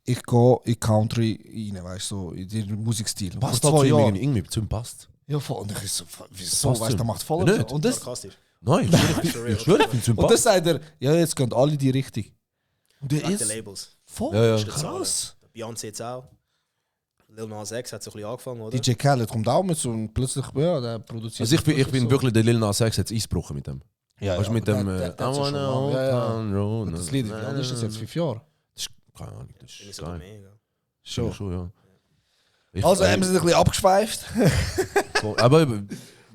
ich gehe in Country rein, weißt du, so, in den Musikstil. Passt Vor das 2 zu ihm Jahren. irgendwie zu ihm passt? Ja, voll. Und ich so, wieso, Passt weißt du, ihm. der macht voll. Ja, nicht. Und das, Sarkastisch. Nein, ich schwöre, ich finde es und sympathisch. das sagt er, ja, jetzt gehen alle die Richtung. Und der Like the ist Labels. voll Ja, ja. krass. Beyoncé jetzt auch. Lil Nas X hat so ein bisschen angefangen, oder? DJ Khaled kommt auch mit so und plötzlich, ja, der produziert. Also ich bin wirklich, der Lil Nas X hat es eingebrochen mit dem. ja, Weißt du, mit dem der I hat sich schon wanna lange- Old ja, ja. Town Road. Und das Lied, wie alt ist das jetzt? 5 Jahre? Das ist keine Ahnung, das Bin ich ist sogar geil. mehr, gell? Schon, ja. Ich- Also haben wir sind ein bisschen abgeschweift. aber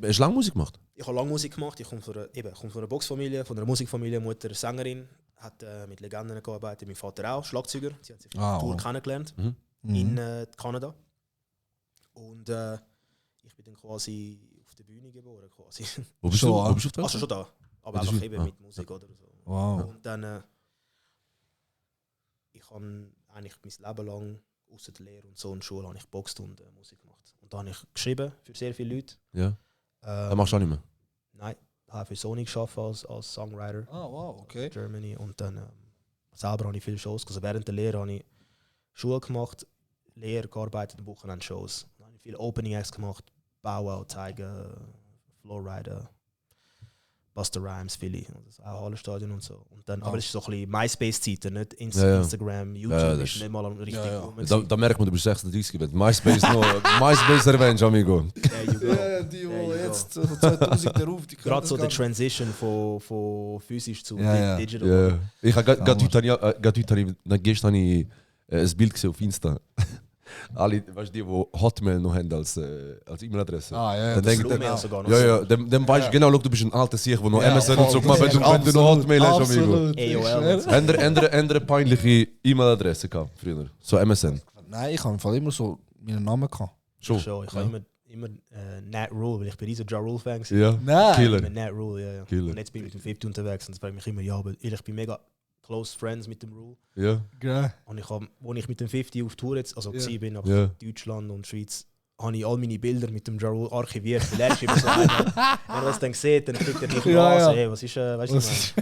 hast du lange Musik gemacht? Ich habe lange Musik gemacht. Ich komme von einer Boxfamilie, von einer Musikfamilie. Mutter Sängerin, hat mit Legenden gearbeitet. Mein Vater auch, Schlagzeuger. Sie hat sich auf der Tour wow. kennengelernt Mhm. in Kanada. Und ich bin dann quasi auf der Bühne geboren. Quasi. Wo bist Schon, du? Wo ah. bist du auf der Also Welt? schon da. Aber Ja, das einfach ist- eben ah. mit Musik oder so. Wow. Und dann ich habe eigentlich mein Leben lang außer der Lehre und so und Schule habe ich geboxt und Musik gemacht. Und da habe ich geschrieben für sehr viele Leute. Ja, das machst du auch nicht mehr. Nein, habe für Sony gearbeitet als Songwriter Ah, wow, okay. in Germany. Und dann selber habe ich viele Shows. Also während der Lehre habe ich Schule gemacht, Lehre gearbeitet, Wochenend-Shows. Dann habe ich viele Opening Acts gemacht, Bow Wow, Tiger, Flowrider, Busta Rhymes, Philly, das auch alle Stadien und so. Und dann, aber es ist so ein bisschen MySpace-Zeiten, nicht Ja. Instagram, YouTube Ja, das ist ist- nicht mal richtig Ja, ja. rum Da, gewesen. da merkt man, du bist 36 gewesen. MySpace Revenge, amigo. There you go. Ja, die, There you die go. jetzt 2000 darauf, die können Gerade das so gar der nicht. Transition von physisch zu Ja, ja. digital. Ja. Ich habe gerade Damals. heute, gestern habe ich ein Bild gesehen auf Insta. Alle, weißt du, die Hotmail noch haben als E-Mail-Adresse. Ah, ja, Dann das denke ich, Bluemail sogar noch. ja, ja, dann weißt du genau, schau, du bist ein alter Sieg, der noch Ja, MSN und so voll. gemacht hat, wenn du noch Hotmail hast, amigo. Absolut. AOL. Ändere peinliche E-Mail-Adresse gehabt früher. So MSN. Nein, ich habe im Fall immer so meinen Namen gehabt. Schon. Schon. Ich habe immer Nat Rule, weil ich bin riesen Ja Rule-Fan. Ja. Nein. Killer. Mit Nat Rule, ja. Killer. Und jetzt bin ich mit dem 50 unterwegs und das frage mich immer, ja, aber ich bin mega close friends mit dem Rule. Ja. Geil. Und ich habe, als ich mit dem 50 auf Tour jetzt, also Ja. bin, nach Ja. Deutschland und Schweiz, habe ich all meine Bilder mit dem Ja Rule archiviert. Weil er ist immer so einer, wenn er das dann sieht, dann kriegt er dich Ja, an, ja. so, hey, was ist, weißt du, Was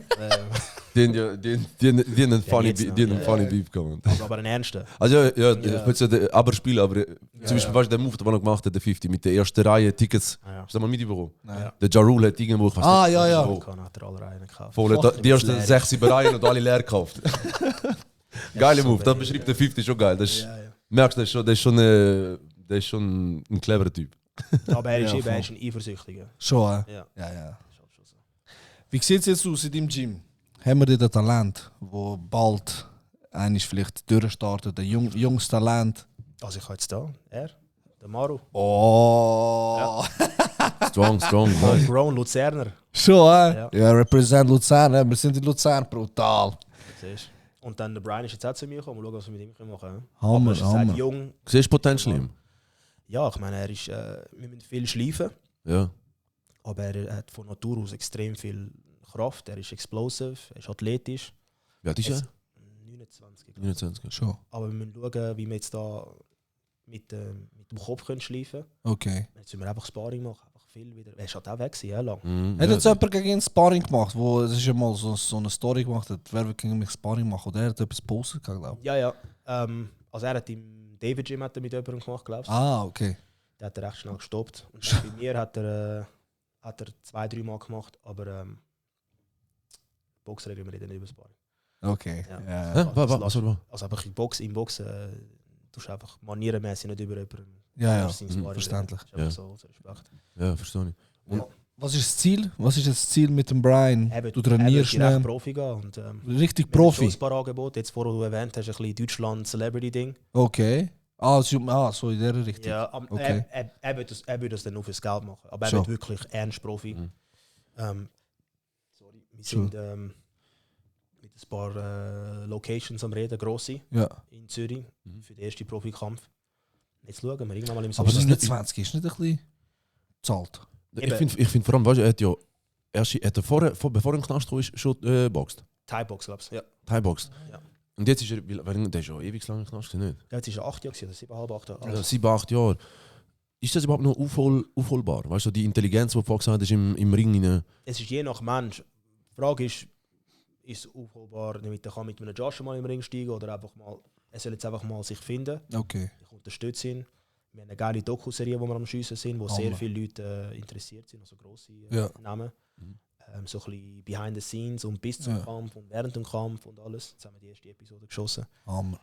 Die haben einen funny jetzt noch, ja. funny Beef gehabt. aber ein ernster. Also ja, Ja. ich würde ja aber spielen, aber zum Beispiel, weißt du, der Move, den er gemacht hat, der 50, mit der ersten Reihe Tickets, Ja. hast du das mal mitbekommen? Nein. Der Ja Rule hat irgendwo, ich weiß Ah, nicht, ja, ja. wo, Kann hat er alle Reihen gekauft. voll, die ersten 6, 7 Reihen und alle leer gekauft. Geiler so Move, das geil, beschreibt der 50 schon geil. Das ist, Ja, ja. merkst du, der ist schon ein cleverer Typ. Aber er ist Ja, eben, er voll. ist ein Eifersüchtiger. Schon, Ja, ja, ja. ist halt schon so. Wie sieht es jetzt aus in deinem Gym? Haben wir dort ein Talent, wo bald eigentlich vielleicht durchstartet, ein junges Talent? Also ich habe jetzt da, der Maru. Oh! Strong, nice. Homegrown Luzerner. Schon, Ja. Ja, represent Luzern, wir sind in Luzern, brutal. Siehst du? Und dann der Brian ist jetzt auch zu mir gekommen. Mal schauen, was wir mit ihm machen können. Hammer, Aber er ist Hammer. seit jung. Siehst du Potential in ihm? Ja, ich meine, er ist, wir müssen viel schleifen. Ja. Aber er hat von Natur aus extrem viel Kraft, er ist explosive, er ist athletisch. Wie alt ist er? 29. glaub ich. 29. Schon. Aber wir müssen schauen, wie wir jetzt da mit dem Kopf können schleifen können. Okay. Jetzt müssen wir einfach Sparring machen, einfach viel wieder. Er ist halt auch weg gewesen, ja, lang. Mhm, Hat ja, jetzt jemand gegen ihn Sparring gemacht, wo es ist ja mal so eine Story gemacht hat, wer will gegen mich Sparring machen? Oder er hat etwas gepostet, glaube ich. Ja. Also er hat im David Gym mit jemandem gemacht, glaubst du? Ah, okay. Der hat er recht schnell gestoppt. Und dann bei mir hat er 2-3 Mal gemacht, aber Boxen reden wir nicht über Sparring. Okay. Ja. Ja. Hä? Was war? Also einfach im Boxen tust du einfach manierenmäßig nicht über jemanden. Ja, sein Sparring verständlich. reden. Das ist einfach so Respekt. Ja, verstehe ich. Was ist das Ziel? Was ist das Ziel mit dem Brian? Er wird Du trainierst direkt ihn. Profi gehen und Richtig wir haben schon Profi. ein paar Angebote. Jetzt vorher du erwähnt hast, ein bisschen Deutschland-Celebrity-Ding. Okay. So in der Richtung. Ja, aber Okay. er wird das dann nur fürs Geld machen. Aber er Schon. wird wirklich ernst Profi. Mhm. Wir sind mit ein paar Locations am Reden, grosse Ja. in Zürich, Mhm. für den ersten Profikampf. Jetzt schauen wir irgendwann mal im Aber Sommer. 29 ist nicht ein bisschen zahlt. Ich finde vor allem, weißt du, er hat ja bevor er im Knast kam, schon boxt. Thai-Box, glaubst du? Ja. Thai-Boxt. Ja. Und jetzt ist er, der ist ja ewig lang im Knast, nicht? Ja, jetzt ist er 8 Jahre, oder 7,5, 8 Jahre. Ja, 7, 8 Jahre. Ist das überhaupt noch aufholbar? Weißt du, die Intelligenz, die du vorhin gesagt hast, im Ring rein. Es ist je nach Mensch. Die Frage ist es aufholbar, damit er kann mit einem Josh mal im Ring steigen oder einfach mal, er soll jetzt einfach mal sich finden. Okay. Ich unterstütze ihn. Wir haben eine geile Doku-Serie, wo wir am Schiessen sind, wo sehr viele Leute interessiert sind, also grosse Ja. Namen. Mhm. So ein bisschen behind the scenes und bis zum Ja. Kampf und während dem Kampf und alles. Jetzt haben wir die erste Episode geschossen. Hammer.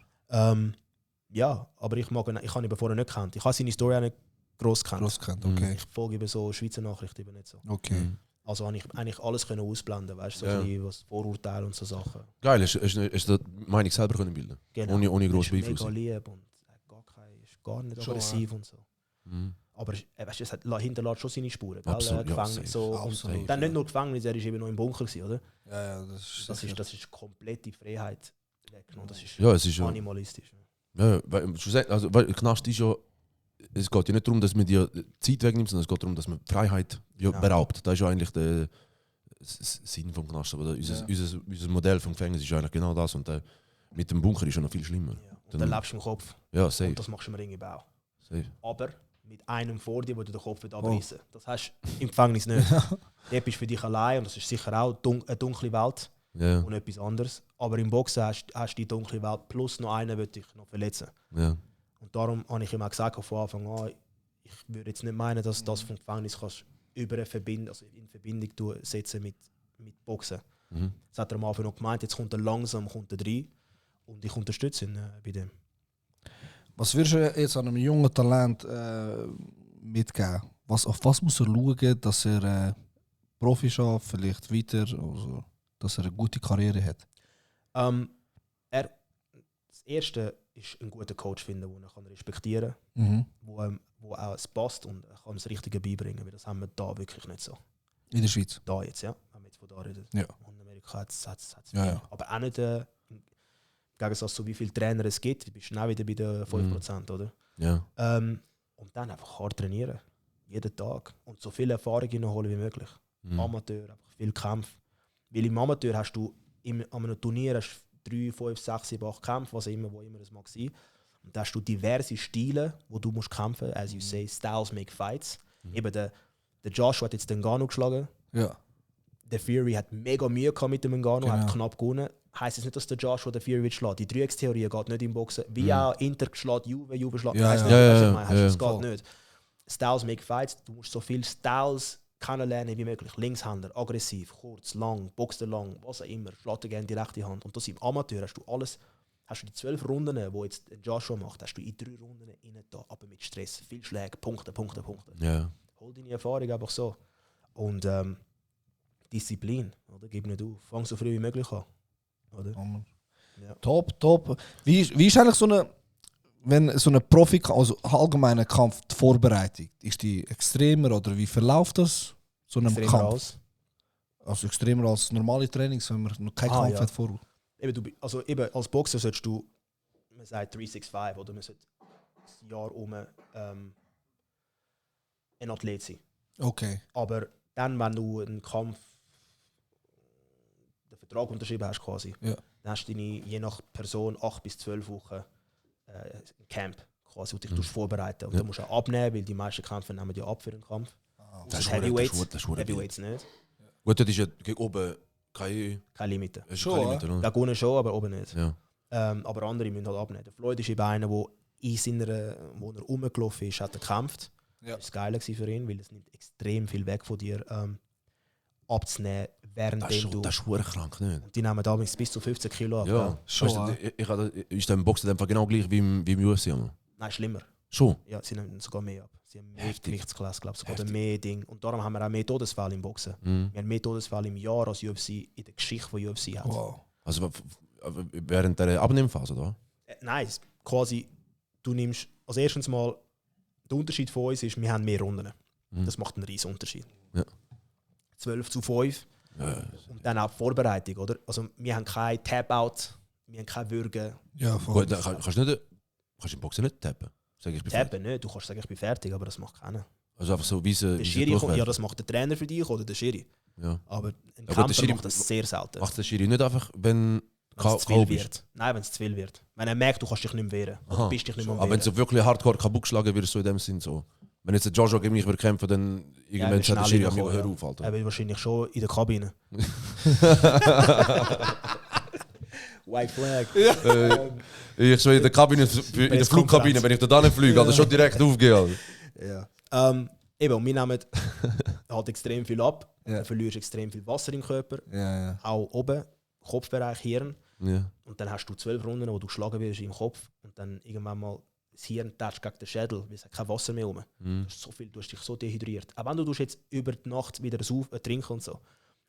Ja, aber ich habe ihn vorher nicht gekannt. Ich habe seine Story auch nicht gross gekannt. Gross kennt, okay. Ich folge eben so Schweizer Nachrichten eben nicht so. Okay. Mhm. Also habe ich eigentlich alles können ausblenden, weißt du, so Ja. ein bisschen was Vorurteile und so Sachen. Geil, hast du die Meinung selber können bilden? Genau. Ohne Er grossen ist Beeinfluss. mega lieb und ist gar nicht Schon, aggressiv und so. Mhm. Aber weißt du, es hinterlässt schon seine Spuren. Gell? Absolut, ja, Gefängnis, safe. so. Absolut, Und dann nicht nur Gefängnis, er ist eben noch im Bunker gewesen, oder? Ja, Das ist komplette Freiheit weggenommen. Das ist Ja, es ist ja. animalistisch. Ja, weil Knast ist ja. Es geht ja nicht darum, dass man die Zeit wegnimmt, sondern es geht darum, dass man die Freiheit Genau. beraubt. Das ist ja eigentlich der Sinn vom Knast. Aber unser Modell vom Gefängnis ist ja eigentlich genau das. Und mit dem Bunker ist ja noch viel schlimmer. Ja. Und dann lebst du im Kopf. Ja, safe. Und das machst du im Ringebau. safe. Aber mit einem vor dir, wo du den Kopf abreißen. Das hast du im Gefängnis nicht. Dort bist du für dich allein und das ist sicher auch eine dunkle Welt Ja, und etwas anderes. Aber im Boxen hast du die dunkle Welt plus noch einen, der dich noch verletzen. ja. Und darum habe ich immer gesagt von Anfang an, ich würde jetzt nicht meinen, dass das vom Gefängnis kannst in Verbindung setzen mit Boxen. Mhm. Das hat er am Anfang noch gemeint, jetzt kommt er langsam rein und ich unterstütze ihn bei dem. Was würdest du jetzt an einem jungen Talent mitgeben? Auf was muss er schauen, dass er Profi schafft, vielleicht weiter, also, dass er eine gute Karriere hat? Das Erste ist einen guten Coach finden, den er respektieren Mhm. kann, wo auch es passt und er kann das Richtige beibringen, weil das haben wir da wirklich nicht so. In der Schweiz? Da jetzt, ja, wenn wir jetzt von da reden. Ja. Und in Amerika hat es Ja, ja. aber auch nicht im Gegensatz zu wie viele Trainer es gibt, bist du auch wieder bei den 5%, oder? Ja. Und dann einfach hart trainieren, jeden Tag und so viel Erfahrung holen wie möglich. Mhm. Amateur, einfach viel Kampf. Weil im Amateur hast du an einem Turnier hast 3, 5, 6, 7, 8 Kämpfe, wo immer das mag sein. Und da hast du diverse Stile, wo du musst kämpfen. As you say, styles make fights. Eben der Joshua hat jetzt den Ngannou geschlagen. Ja. Der Fury hat mega Mühe gehabt mit dem Ngannou, Genau. hat knapp gewonnen. Heisst es nicht, dass der Joshua der Fury wird schlagen. Die Dreieckstheorie geht nicht im Boxen. Wie auch Inter schlägt Juve schlägt. Ja, Heisst ja. nicht, was Ja, ich meine. ja, Es voll. geht nicht. Styles make fights. Du musst so viele Styles kennenlernen wie möglich. Linkshänder, aggressiv, kurz, lang, boxt lang, was auch immer. Schlägt gerne die rechte Hand. Und das im Amateur hast du alles. Hast du die 12 Runden, die jetzt Joshua macht, hast du in 3 Runden rein da, aber mit Stress. Viel Schläge, Punkte. Ja. Hol deine Erfahrung einfach so. Und Disziplin, oder? Gib nicht auf. Fang so früh wie möglich an. Oder? Ja. Top. Wie ist eigentlich wenn so eine Profi, also allgemeiner Kampf, die Vorbereitung, ist die extremer oder wie verläuft das? So einem Extrem Kampf? raus. Also extremer als normale Trainings, wenn man noch keinen Ah, Kampf ja. hat vor. Eben, als Boxer solltest du, man sagt 365, oder man sollte das Jahr ein Athlet sein. Okay. Aber dann, wenn du einen Kampf Vertrag unterschrieben hast quasi, Ja. dann hast du deine, je nach Person 8 bis 12 Wochen ein Camp quasi, wo dich vorbereiten. Und dann musst du auch abnehmen, weil die meisten Kämpfer nehmen ja ab für den Kampf. Das ist Heavyweights, das ist Heavyweights nicht. Gut, das ist ja gegen oben keine Keine Limite. Limite, oder? Da gehen schon, aber oben nicht. Ja. Aber andere müssen halt abnehmen. Der Floyd ist eben einer, der in seiner, wo er rumgelaufen ist, hat er gekämpft. Ja. Das war geil für ihn, weil es nimmt extrem viel weg von dir, abzunehmen, während Das ist du... das ist verdammt krank, nicht? Die nehmen damals bis zu 15 Kilo ab. Ja, gell? Schon, weißt du, ist der im Boxen einfach genau gleich wie im UFC. Mann. Nein, schlimmer. Schon? Ja, sie nehmen sogar mehr ab. Sie haben mehr Heftig. Gewichtsklasse, glaube ich, sogar Heftig. mehr Ding. Und darum haben wir auch mehr Todesfälle im Boxen. Mhm. Wir haben mehr Todesfälle im Jahr als UFC in der Geschichte von UFC hat. Wow. Also während der Abnehmphase, oder? Nein, quasi, du nimmst als erstens mal, der Unterschied von uns ist, wir haben mehr Runden. Mhm. Das macht einen riesen Unterschied. Ja. 12:5 Ja. und dann auch die Vorbereitung, oder? Also wir haben kein Tap-Out, wir haben kein Würgen. Ja, voll. Gut, dann kannst du im Boxen nicht tappen. Sag ich, Tappen nicht, du kannst sagen, ich bin fertig, aber das macht keiner. Also einfach so weisen, Der Schiri kommt, ja, das macht der Trainer für dich oder der Schiri. ja. Aber ein Ja, gut, der Kämpfer Schiri macht das sehr selten. Macht der Schiri nicht einfach, wenn Wenn es zu viel K.O. bist? wird. Nein, wenn es zu viel wird. Wenn er merkt, du kannst dich nicht mehr wehren. Oder Aha. bist dich nicht mehr Aber wenn wehren. du wirklich hardcore kaputt geschlagen wirst, so in dem Sinn so. Wenn jetzt der Joshua gegen mich würde kämpfen, dann irgendwann wird sagt der schnell Schiri an mir, reinkommen, hör ja. auf, Alter. Er will wahrscheinlich schon in der Kabine. White Flag. Ich so in der Kabine, in der Flugkabine, wenn ich da nicht fliege, also schon direkt aufgehe. Alter. Ja. Eben, und wir nehmen halt extrem viel ab. Ja. Du verlierst extrem viel Wasser im Körper. Ja. Auch oben, Kopfbereich, Hirn. Ja. Und dann hast du 12 Runden, wo du geschlagen wirst im Kopf. Und dann irgendwann mal das Hirn toucht gegen den Schädel, weil es hat kein Wasser mehr rum. Mhm. Du hast so viel, du hast dich so dehydriert. Auch wenn du jetzt über die Nacht wieder trinken und so.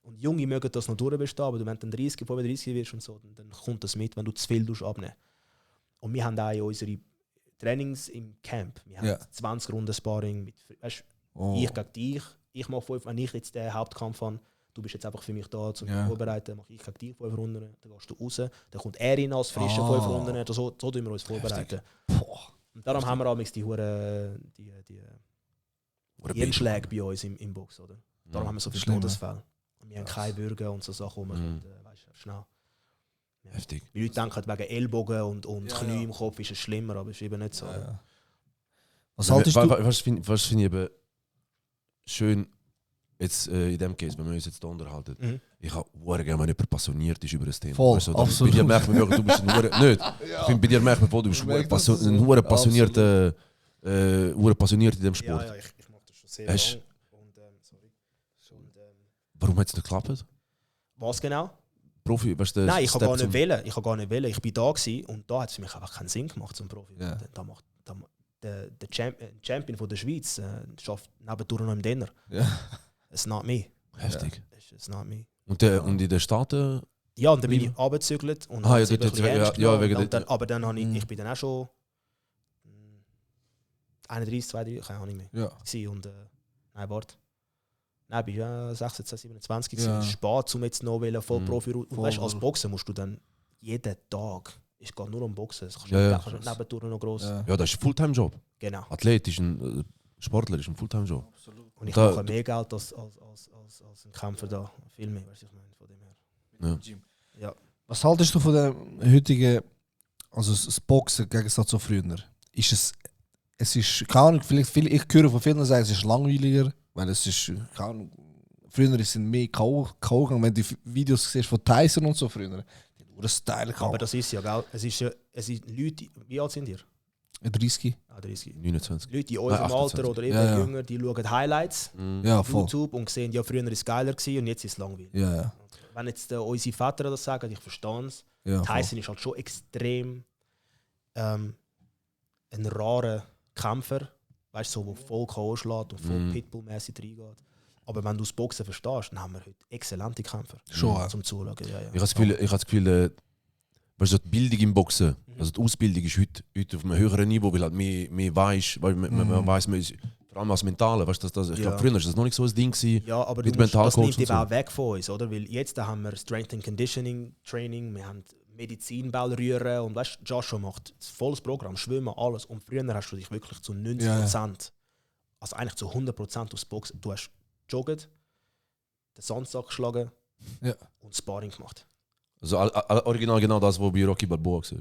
Und Junge mögen das noch durchbestehen, aber wenn du dann 30, 35 wirst und so, dann kommt das mit, wenn du zu viel abnehmen. Und wir haben auch in unsere Trainings im Camp. Wir haben 20 Runden Sparring mit, weißt, ich gegen dich. Ich mache 5, wenn ich jetzt den Hauptkampf habe, du bist jetzt einfach für mich da, um mich vorzubereiten, mache ich gegen dich 5 Runden, dann gehst du raus, dann kommt er in als frische 5 Runden, so tun wir uns vorbereiten. Und darum haben wir amigs die Hirnschläge bei uns im Box, oder? Darum haben wir so viele Schlimm, Todesfälle. Und wir haben keine Würgen und so Sachen, wo man weißt, schnell. Ja. Heftig. Die Leute denken, wegen Ellbogen und Knie im Kopf ist es schlimmer, aber es ist eben nicht so. Ja. Was haltest du? Was finde ich eben schön, jetzt in dem Case, wenn wir uns jetzt hier unterhalten, Mhm. ich habe gerne, wenn jemand passioniert ist über ein Thema. Voll, Weißt du, absolut. Bei dir merkt man wirklich, du bist ein Hure... Nicht. Ich finde, bei dir merkt man voll, du bist merkt das so. ein Hure passionierter... passioniert in dem Ja, Sport. ja, ich mache das schon sehr Hast- lange. Und, Warum hat es nicht geklappt? was genau? Profi, weißt du, Nein, ich habe Step gar nicht zum- wählen. Ich habe gar nicht wählen. Ich bin da gewesen und da hat es für mich einfach keinen Sinn gemacht zum Profi. Ja. Der Champion von der Schweiz schafft nebendurch noch im Dinner. Ja. It's not me. Heftig. It's not me. Und in den Staaten... Ja, und dann bin ich runtergezügelt und Ah, habe ja, es eben ein dort- bisschen ja, ernst ja, genommen. wegen Und der- dann, aber dann habe ich bin dann auch schon 31, 32, keine Ahnung mehr. Ja. Gewesen. Und nein, warte. Nein, ich bin ja 26, 27 gewesen. Ja. Es ist spät, um jetzt noch voll Mhm. Profi. Und Voll. weißt, als Boxer musst du dann jeden Tag, es geht nur um Boxen, das kannst du Ja, ja. kannst du nebendurch noch gross. Ja. Ja, das ist ein Fulltime-Job. Genau. Athlet ist ein... Sportler ist ein Fulltime-Job. Und ich Da- mache mehr Geld als ein Kämpfer da. Viel mehr, weißt du, ich meine, von dem her. Ja. Ja. Was haltest du von der heutigen, also das Boxen im Gegensatz zu früher? Ist es ist, keine Ahnung, vielleicht ich höre von vielen sagen, es ist langweiliger, weil es ist, keine Ahnung, früher ist es mehr K.O. gegangen, wenn du die Videos siehst von Tyson und so früher, die nur Style Aber das ist ja, gell? Es sind Leute, wie alt sind ihr? 30. 30. 29. Leute in unserem 28. Alter oder eben Ja, ja. jünger, die schauen Highlights Ja, auf voll. YouTube und sehen, ja, früher war es geiler gewesen und jetzt ist es langweilig. Ja. Wenn jetzt unsere Väter das sagen, ich verstehe es. Ja, Tyson ist halt schon extrem ein rarer Kämpfer, weißt du, so, der voll K.O. schlägt und voll Pitbull-mäßig reingeht. Aber wenn du das Boxen verstehst, dann haben wir heute exzellente Kämpfer Schon, ja. zum Zuschauen. Ja, ja. Ich habe das Gefühl, weißt du, die Bildung im Boxen, also die Ausbildung ist heute auf einem höheren Niveau, weil halt mehr weiss, weil man weiss, vor allem als Mentale, weißt du, ich Ja. glaube, früher war das noch nicht so ein Ding gewesen. Ja, aber Mit du musst, das Mentalcoach nimmt und eben so. auch weg von uns, oder? Weil jetzt haben wir Strength and Conditioning Training, wir haben Medizinball rühren und weißt, Joshua macht das volles Programm, Schwimmen, alles. Und früher hast du dich wirklich zu 90%, also eigentlich zu 100% aufs Boxen. Du hast jogget, den Sandsack geschlagen, Ja. und Sparring gemacht. Also original genau das, was bei Rocky Balboa war.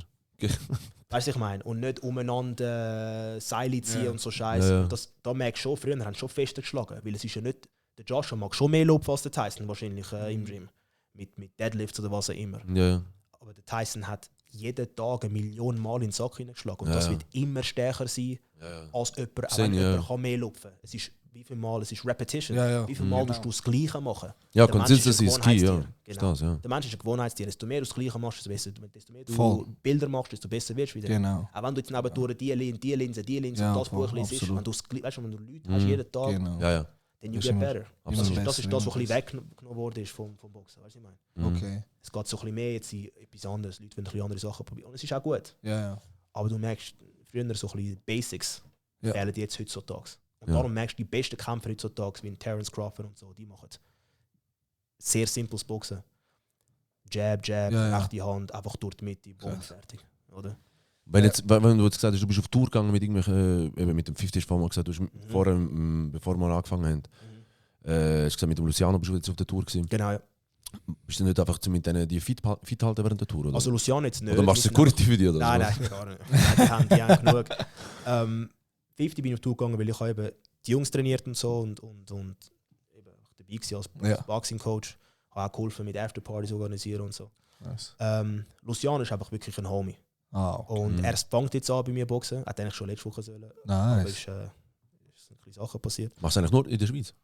Weißt du, ich meine? Und nicht umeinander Seile ziehen und so Scheiße. Ja, ja. Und da merkst du schon, früher haben sie schon fester geschlagen. Weil es ist ja nicht, der Joshua mag schon mehr Lob als der Tyson wahrscheinlich im Gym. Mit Deadlifts oder was auch immer. Ja. Aber der Tyson hat jeden Tag 1 Million Mal in den Sack hineingeschlagen. Und Ja, das ja. wird immer stärker sein Ja. als jemand, auch Sehen, wenn ja. jemand kann mehr lupfen. Es ist, wie viel Mal, es ist Repetition. Ja, ja. Wie viel Mal musst du das Gleiche machen? Ja, Der Mensch Consistency ist ist ein key, ja. Gewohnheitstier. Genau. Ist das, ja. Der Mensch ist ein Gewohnheitstier. Desto mehr du das Gleiche machst, desto mehr du Voll. Bilder machst, desto besser wirst du wieder. Genau. Auch wenn du jetzt nebendurch die Linse Ja, und das voll, Buch liest, absolut. wenn du weißt, wenn du Leute hast jeden Tag, Genau. Ja. dann you Das get ist better. immer Das ist besser, das, was ein immer bisschen weggenommen worden ist vom Boxen. Weißt du, was ich meine? Okay. Es geht so ein bisschen mehr jetzt in etwas anderes. Leute wollen ein bisschen andere Sachen probieren. Und es ist auch gut. Ja, ja. Aber du merkst, früher so ein bisschen Basics Ja. fehlen jetzt heutzutage. Und Ja. darum merkst du, die besten Kämpfer heutzutage, wie ein Terence Crawford und so, die machen sehr simples Boxen. Jab, Ja. rechte Hand, einfach durch die Mitte, boom, fertig. Oder? Wenn du jetzt gesagt hast, du bist auf Tour gegangen mit irgendwelchen, eben mit dem 50 mal gesagt, du hast vorher, bevor wir angefangen haben, hast gesagt, mit dem Luciano bist du jetzt auf der Tour gewesen. Genau, ja. Bist du nicht einfach mit denen die fit halten während der Tour? Oder, Also Luciano jetzt nicht. oder machst du Wir sind Security für die? Oder Nein, so? nein, gar nicht. Nein, die haben genug. 50 bin ich auf Tour gegangen, weil ich habe eben die Jungs trainiert und so und eben dabei war als Ja. Boxing-Coach. Habe auch geholfen mit Afterpartys organisieren und so. Nice. Luciano ist einfach wirklich ein Homie. Okay. Und er fängt jetzt an bei mir Boxen. Hat eigentlich schon letzte Woche sollen. Aber Nice. ist eine kleine Sache passiert. Machst du eigentlich nur in der Schweiz?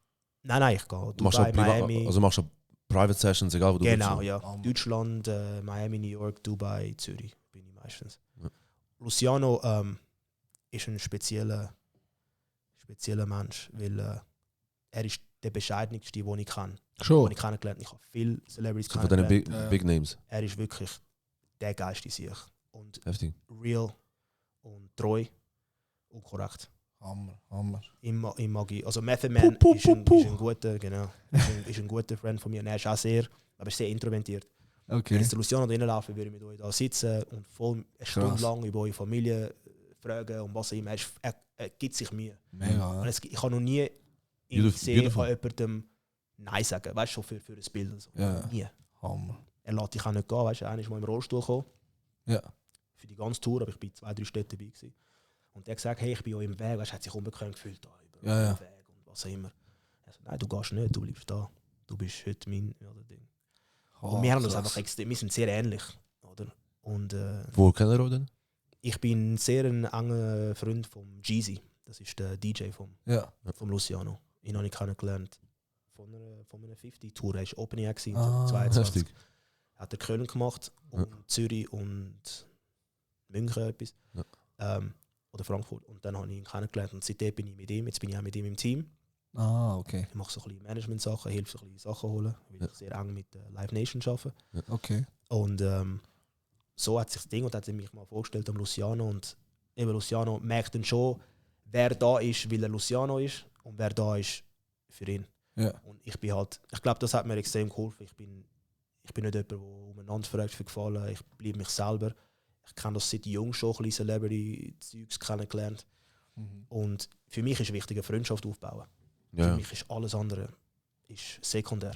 Nein, ich gehe. Machst du Dubai, auch Miami. also machst du Private Sessions, egal wo du Genau, bist? ja. Deutschland, Miami, New York, Dubai, Zürich bin ich meistens. Ja. Luciano ist ein spezieller Mensch, weil er ist der bescheidenste, den ich kenne. Den Schon. ich kennengelernt habe. Ich habe viele Celebrities So von diesen kennengelernt. Big Names. Er ist wirklich der geilste sich. Und Heftig. real und treu und korrekt. Hammer. Ich mag ihn. Also Method Man ist ein guter, genau, ist ein guter Freund von mir. Und er ist auch aber ist sehr introvertiert. Wenn Okay. jetzt der Luciano reinlaufen würde, ich mit euch da sitzen und voll eine Stunde lang über eure Familie fragen und was auch immer. Er gibt sich Mühe. Mega. Und ich habe noch nie ihn gesehen, Beautiful. an jemandem Nein sagen. Weißt du, schon für ein Bild und so. Ja. Nie. Hammer. Er lässt dich auch nicht gehen. Weißt du, einer ist mal im Rollstuhl gekommen. Ja. Für die ganze Tour, aber ich bin 2-3 Städte dabei gewesen. Und der hat gesagt, hey, ich bin euch im Weg. Weißt, er hat sich unbequem gefühlt da über Ja, ja. den Weg und was auch immer. Er sagt, nein, du gehst nicht, du bleibst da. Du bist heute mein Ding. Und wir haben uns einfach extrem, wir sind sehr ähnlich. Oder? Und Wo kennt ihr auch denn? ich bin sehr ein enger Freund von Jeezy. Das ist der DJ vom Luciano. Ihn habe ich kennengelernt von einer 50-Tour. Er war Opening Act 22. Heftig. Hat er Köln gemacht und Zürich und München etwas. Ja. Oder Frankfurt. Und dann habe ich ihn kennengelernt und seitdem bin ich mit ihm. Jetzt bin ich auch mit ihm im Team. Okay. Ich mache so ein bisschen Management-Sachen, helfe so ein bisschen Sachen holen, weil ich sehr eng mit Live Nation arbeite. Okay. Und so hat sich das Ding und hat er mich mal vorgestellt am Luciano. Und eben Luciano merkt dann schon, wer da ist, weil er Luciano ist und wer da ist für ihn. Ja. Und ich glaube, das hat mir extrem geholfen. Ich bin nicht jemand, der umeinander fragt für Gefallen. Ich bleibe mich selber. Ich kenne das seit jung schon, ein bisschen Celebrity-Zeugs kennengelernt. Und für mich ist wichtig, eine Freundschaft aufbauen. Für Ja. mich ist alles andere ist sekundär.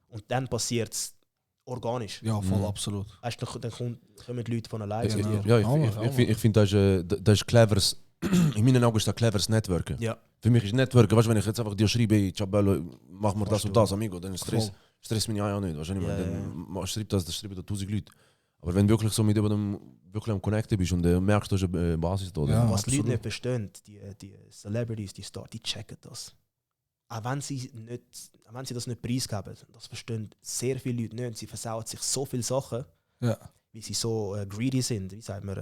Und dann passiert es organisch. Ja, voll absolut. Weißt du, dann kommen die Leute von alleine. zu dir. Ja, ich finde, das ist cleveres. In meinen Augen ist das cleveres Networken. Ja. Für mich ist Networken, weißt du, wenn ich jetzt einfach dir schreibe, hey, Ciabello, mach mir das Machst und du. das, amigo, dann stress mich auch nicht. Weißt du, Ja, dann schreib das schreiben da 1000 Leute. Aber wenn du wirklich so mit jemandem wirklich am Connecten bist und merkst, du hast eine Basis da. Ja. Was die absolut. Leute nicht verstehen, die Celebrities, die Stars, die checken das. Auch wenn sie das nicht preisgeben, das verstehen sehr viele Leute nicht. Sie versauen sich so viele Sachen, Ja. weil sie so greedy sind, wie sagt man,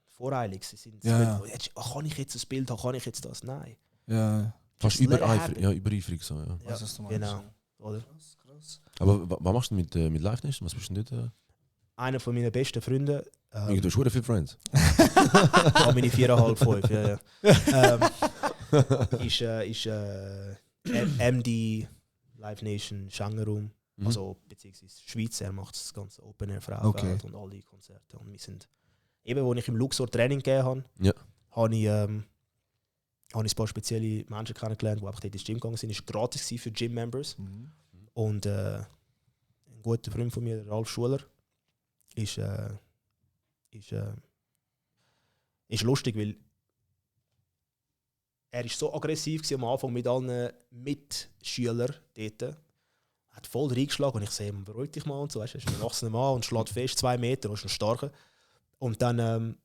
voreilig. Sie sind, Ja. kann ich jetzt ein Bild haben, kann ich jetzt das? Nein. Ja. Fast Just let it übereifrig so, ja. Ja, Was du meinst. genau. Oder? Aber was machst du mit Live Nation? Was bist du denn dort? Einer von meinen besten Freunden, Du hast schon viele Friends. meine 4,5, 5, ja. Ist MD, Live Nation, Schangerum, also beziehungsweise Schweiz, er macht das ganze Open Air Frauenfeld und all die Konzerte. Und wir sind, eben wo ich im Luxor Training gegeben habe, Ja. habe ich ein paar spezielle Menschen kennengelernt, die einfach dort ins Gym gegangen sind. Es war gratis für Gym-Members. Und ein guter Freund von mir, der Ralf Schuler, ist lustig, weil er ist so aggressiv war am Anfang mit allen Mitschülern dort. Er hat voll reingeschlagen und ich sehe, beruhig dich mal und so. Weißt, er ist ein erwachsener Mann und schlägt fest 2 Meter und ist ein starker. Und dann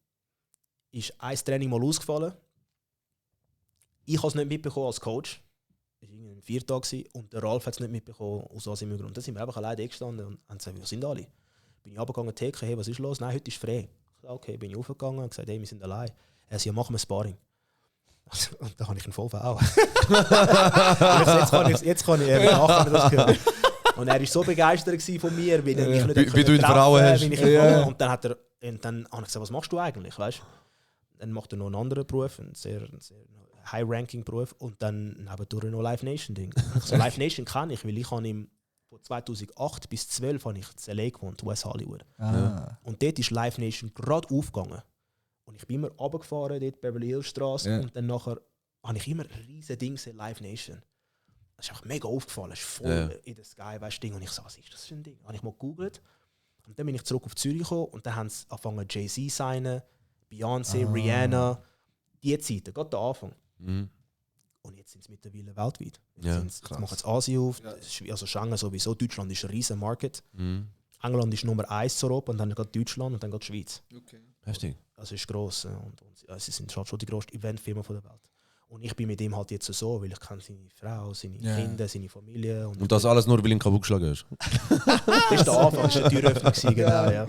ist ein Training mal ausgefallen. Ich habe es nicht mitbekommen als Coach. Es war ein 4 Tage und der Ralf hat es nicht mitbekommen, aus was im Grund. Da sind wir einfach alleine gestanden und haben gesagt, wo sind alle? Bin ich runtergegangen, Theke, hey, was ist los? Nein, heute ist frei. Ich gesagt, okay, bin ich aufgegangen und gesagt, hey, wir sind allein. Er sagt, ja, machen wir Sparring. Also, und da habe ich ihn voll verhauen. Jetzt kann ich nachher das hören. Und er war so begeistert von mir, weil er mich nicht wie du ihn verhauen hast. Und dann habe ich gesagt, was machst du eigentlich? Weißt? Dann macht er noch einen anderen Beruf, einen sehr High-Ranking-Beruf und dann nebendurch noch Live Nation-Ding. Also Live Nation kenne ich, weil ich habe ihm von 2008 bis 2012 habe ich in LA gewohnt, West Hollywood. Und dort ist Live Nation gerade aufgegangen. Und ich bin immer runtergefahren, dort Beverly Hills Straße und dann nachher habe ich immer ein riesen Ding gesehen, Live Nation. Das ist einfach mega aufgefallen, es ist voll in der Sky, weißt du, Ding. Und ich so, was ist das für ein Ding? Habe ich mal gegoogelt und dann bin ich zurück auf Zürich gekommen und dann haben sie angefangen Jay-Z signen, Beyoncé, Rihanna, die Zeiten, gerade der Anfang. Mhm. Und jetzt sind sie mittlerweile weltweit. Ja, Jetzt machen sie Asien auf, also Schengen sowieso, Deutschland ist ein riesen Market. Mhm. England ist Nummer 1 zu Europa und dann geht Deutschland und dann geht die Schweiz. Okay. Heftig. Also es ist gross und sie sind schon die grösste Eventfirma der Welt. Und ich bin mit ihm halt jetzt so, weil ich kenne seine Frau, seine Kinder, seine Familie. Und das alles nur, weil ihn kaputt geschlagen hast? Das war der Anfang, das war die Türöffnung, genau, ja.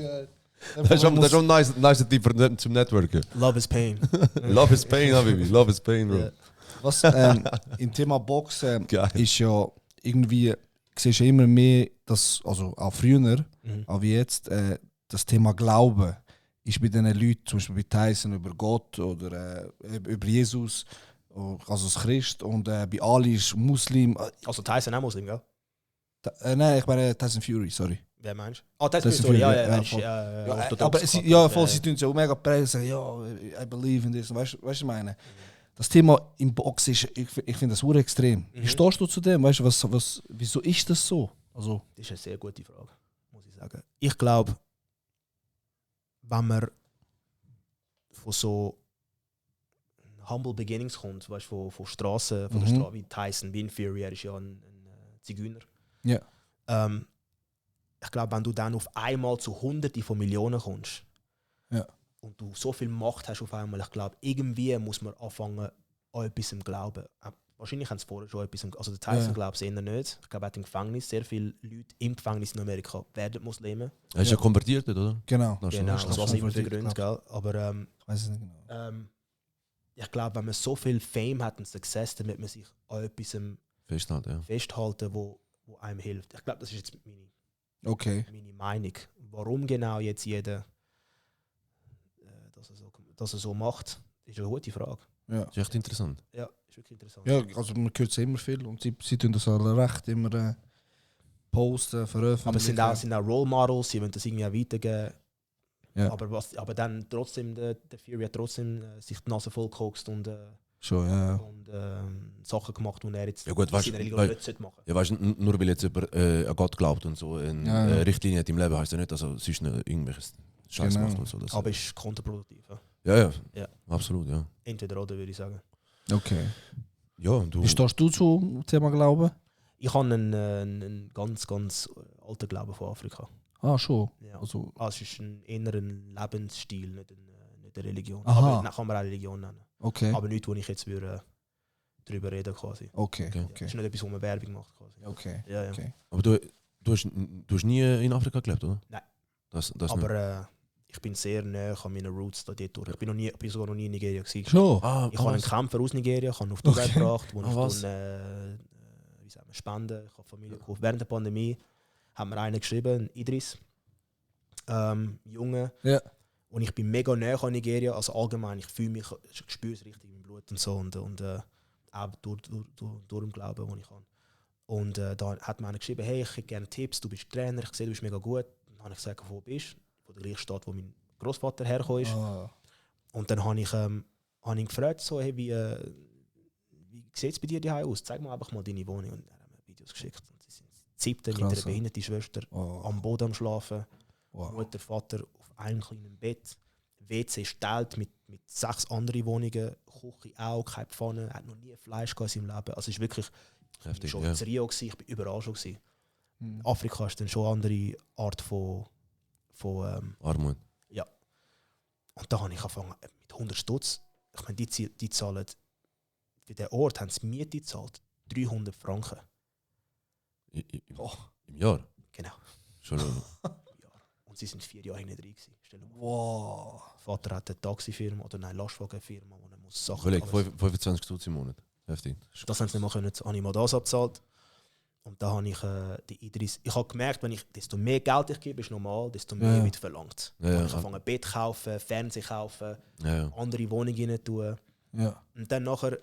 Das ist schon ein nice Typ zum Networken. Love is pain. Love is pain, Habibi. Love is pain, bro. Ja. Was im Thema Boxen Geil. ist ja irgendwie, siehst du immer mehr, dass, also auch früher, auch wie jetzt, das Thema Glauben ist bei diesen Leuten, zum Beispiel bei Tyson über Gott oder über Jesus, also als Christ, und bei Ali ist Muslim. Also Tyson auch Muslim, gell? Nein, ich meine Tyson Fury, sorry. Wer meinst du? Ah, Tyson Tyson Fury, Fury, ja, ja, orthodox. aber sie, ja, voll, sie tun so mega preisen, ja, I believe in this, weißt du, was ich meine? Das Thema im Boxen ist, ich finde das sehr extrem. Wie stehst du zu dem? Weißt du, wieso ist das so? Also, Das ist eine sehr gute Frage, muss ich sagen. Ich glaube, wenn man von so humble beginnings kommt, weißt du, von Straßen, von der Straße, wie Tyson, wie Fury, er ist ja ein Zigeuner. ja. Ich glaube, wenn du dann auf einmal zu Hunderten von Millionen kommst und du so viel Macht hast auf einmal, ich glaube, irgendwie muss man anfangen, an etwas zu glauben. Wahrscheinlich haben sie vorher schon etwas, also der Tyson glaubt es eher nicht. Ich glaube, er hat im Gefängnis, sehr viele Leute im Gefängnis in Amerika werden Muslime. Er ist ja konvertiert, oder? Genau. Das ist Genau, schon- das was immer konvertiert, begründet, gell? Aber Ich weiß es nicht genau. ich glaube, wenn man so viel Fame hat und Success, damit man sich an etwas Festhalten, ja. festhalten, wo einem hilft. Ich glaube, das ist jetzt Okay. meine Meinung. Warum genau jetzt jeder dass er so macht, ist eine gute Frage. Ja. Das ist echt interessant. Ja, ist wirklich interessant. Ja, also man hört es immer viel und sie tun das alle recht immer posten, veröffentlichen. Aber es sind auch Role Models, sie wollen das irgendwie auch weitergeben. Ja. Aber dann trotzdem, der Fury hat trotzdem sich die Nase voll gekokst und schon, ja. Sachen gemacht, die er jetzt Ja gut, weißt, in der Religion nicht machen sollte. ja, weißt, nur weil jetzt jemand an Gott glaubt und so eine Richtlinie hat im Leben, heisst ja nicht, dass er sonst nicht irgendwelches Scheiß Genau. macht und so. Das, Aber es ist kontraproduktiv. Ja. ja, Ja. absolut, ja. Entweder oder, würde ich sagen. Okay. Ja, du... Wie stehst du zum Thema Glauben? Ich habe einen ganz, ganz alten Glauben von Afrika. Ah, schon. Ja. Also, Es ist eher ein Lebensstil, nicht eine Religion. Aha. Aber kann man auch Religion nennen. okay. Aber nichts, wo ich jetzt darüber reden quasi. Okay, Okay. Das okay. ist nicht etwas, wo man Werbung macht quasi. Okay. Ja, ja. Okay. Aber du hast nie in Afrika gelebt, oder? Nein. Das Aber ich bin sehr nah an meinen Roots da dort durch. Ich bin sogar noch nie in Nigeria gewesen. Schon? Ah, Ich habe einen Kämpfer aus Nigeria, ich habe ihn auf die Welt gebracht, wo was? ich wie sagen wir, Spenden, ich habe Familie gekauft. Während der Pandemie hat mir einer geschrieben, Idris, Junge. Ja. Und ich bin mega nah an Nigeria, also allgemein, ich fühle mich, ich spüre es richtig im Blut und so und auch durch den Glauben, den ich habe. Und da hat mir einer geschrieben, hey, ich hätte gerne Tipps, du bist Trainer, ich sehe, du bist mega gut. Dann habe ich gesagt, wo du bist, von der gleichen Stadt, wo mein Großvater hergekommen ist. Ah. Und dann habe ich ihn gefragt, so, hey, wie sieht es bei dir daheim aus? Zeig mir einfach mal deine Wohnung. Und er hat mir Videos geschickt. Und sie sind 7. mit Krass, einer ja. behinderten Schwester Oh. am Boden am Schlafen. Wow. Mutter, Vater auf einem kleinen Bett. WC ist geteilt mit 6 anderen Wohnungen. Küche auch, keine Pfanne. Er hat noch nie Fleisch gehabt in seinem Leben. Also es ist wirklich Heftig, schon ja. in Rio gewesen, ich bin überall schon gewesen. Mhm. Afrika ist dann schon eine andere Art von Armut. und da habe ich angefangen mit 100 Stutz. Ich meine, die zahlen für den Ort haben sie Miete gezahlt 300 Franken. Im Jahr? Genau. Schon, Und sie sind 4 Jahre hinten drin gewesen. Stell dir mal vor. Wow. Vater hat eine Taxifirma oder eine Lastwagenfirma, wo er muss Sachen Überleg, alles- 25 Stutz im Monat. Heftig. Das haben sie nicht mal können. Habe ich mal das abgezahlt. Und da habe ich die Idris. Ich habe gemerkt, wenn ich desto mehr Geld ich gebe, ist normal, desto mehr Ja. wird verlangt. Ja, Dann ja. habe ich angefangen, Bett kaufen, Fernsehen kaufen, Ja. andere Wohnungen rein tun. Ja. Und dann nachher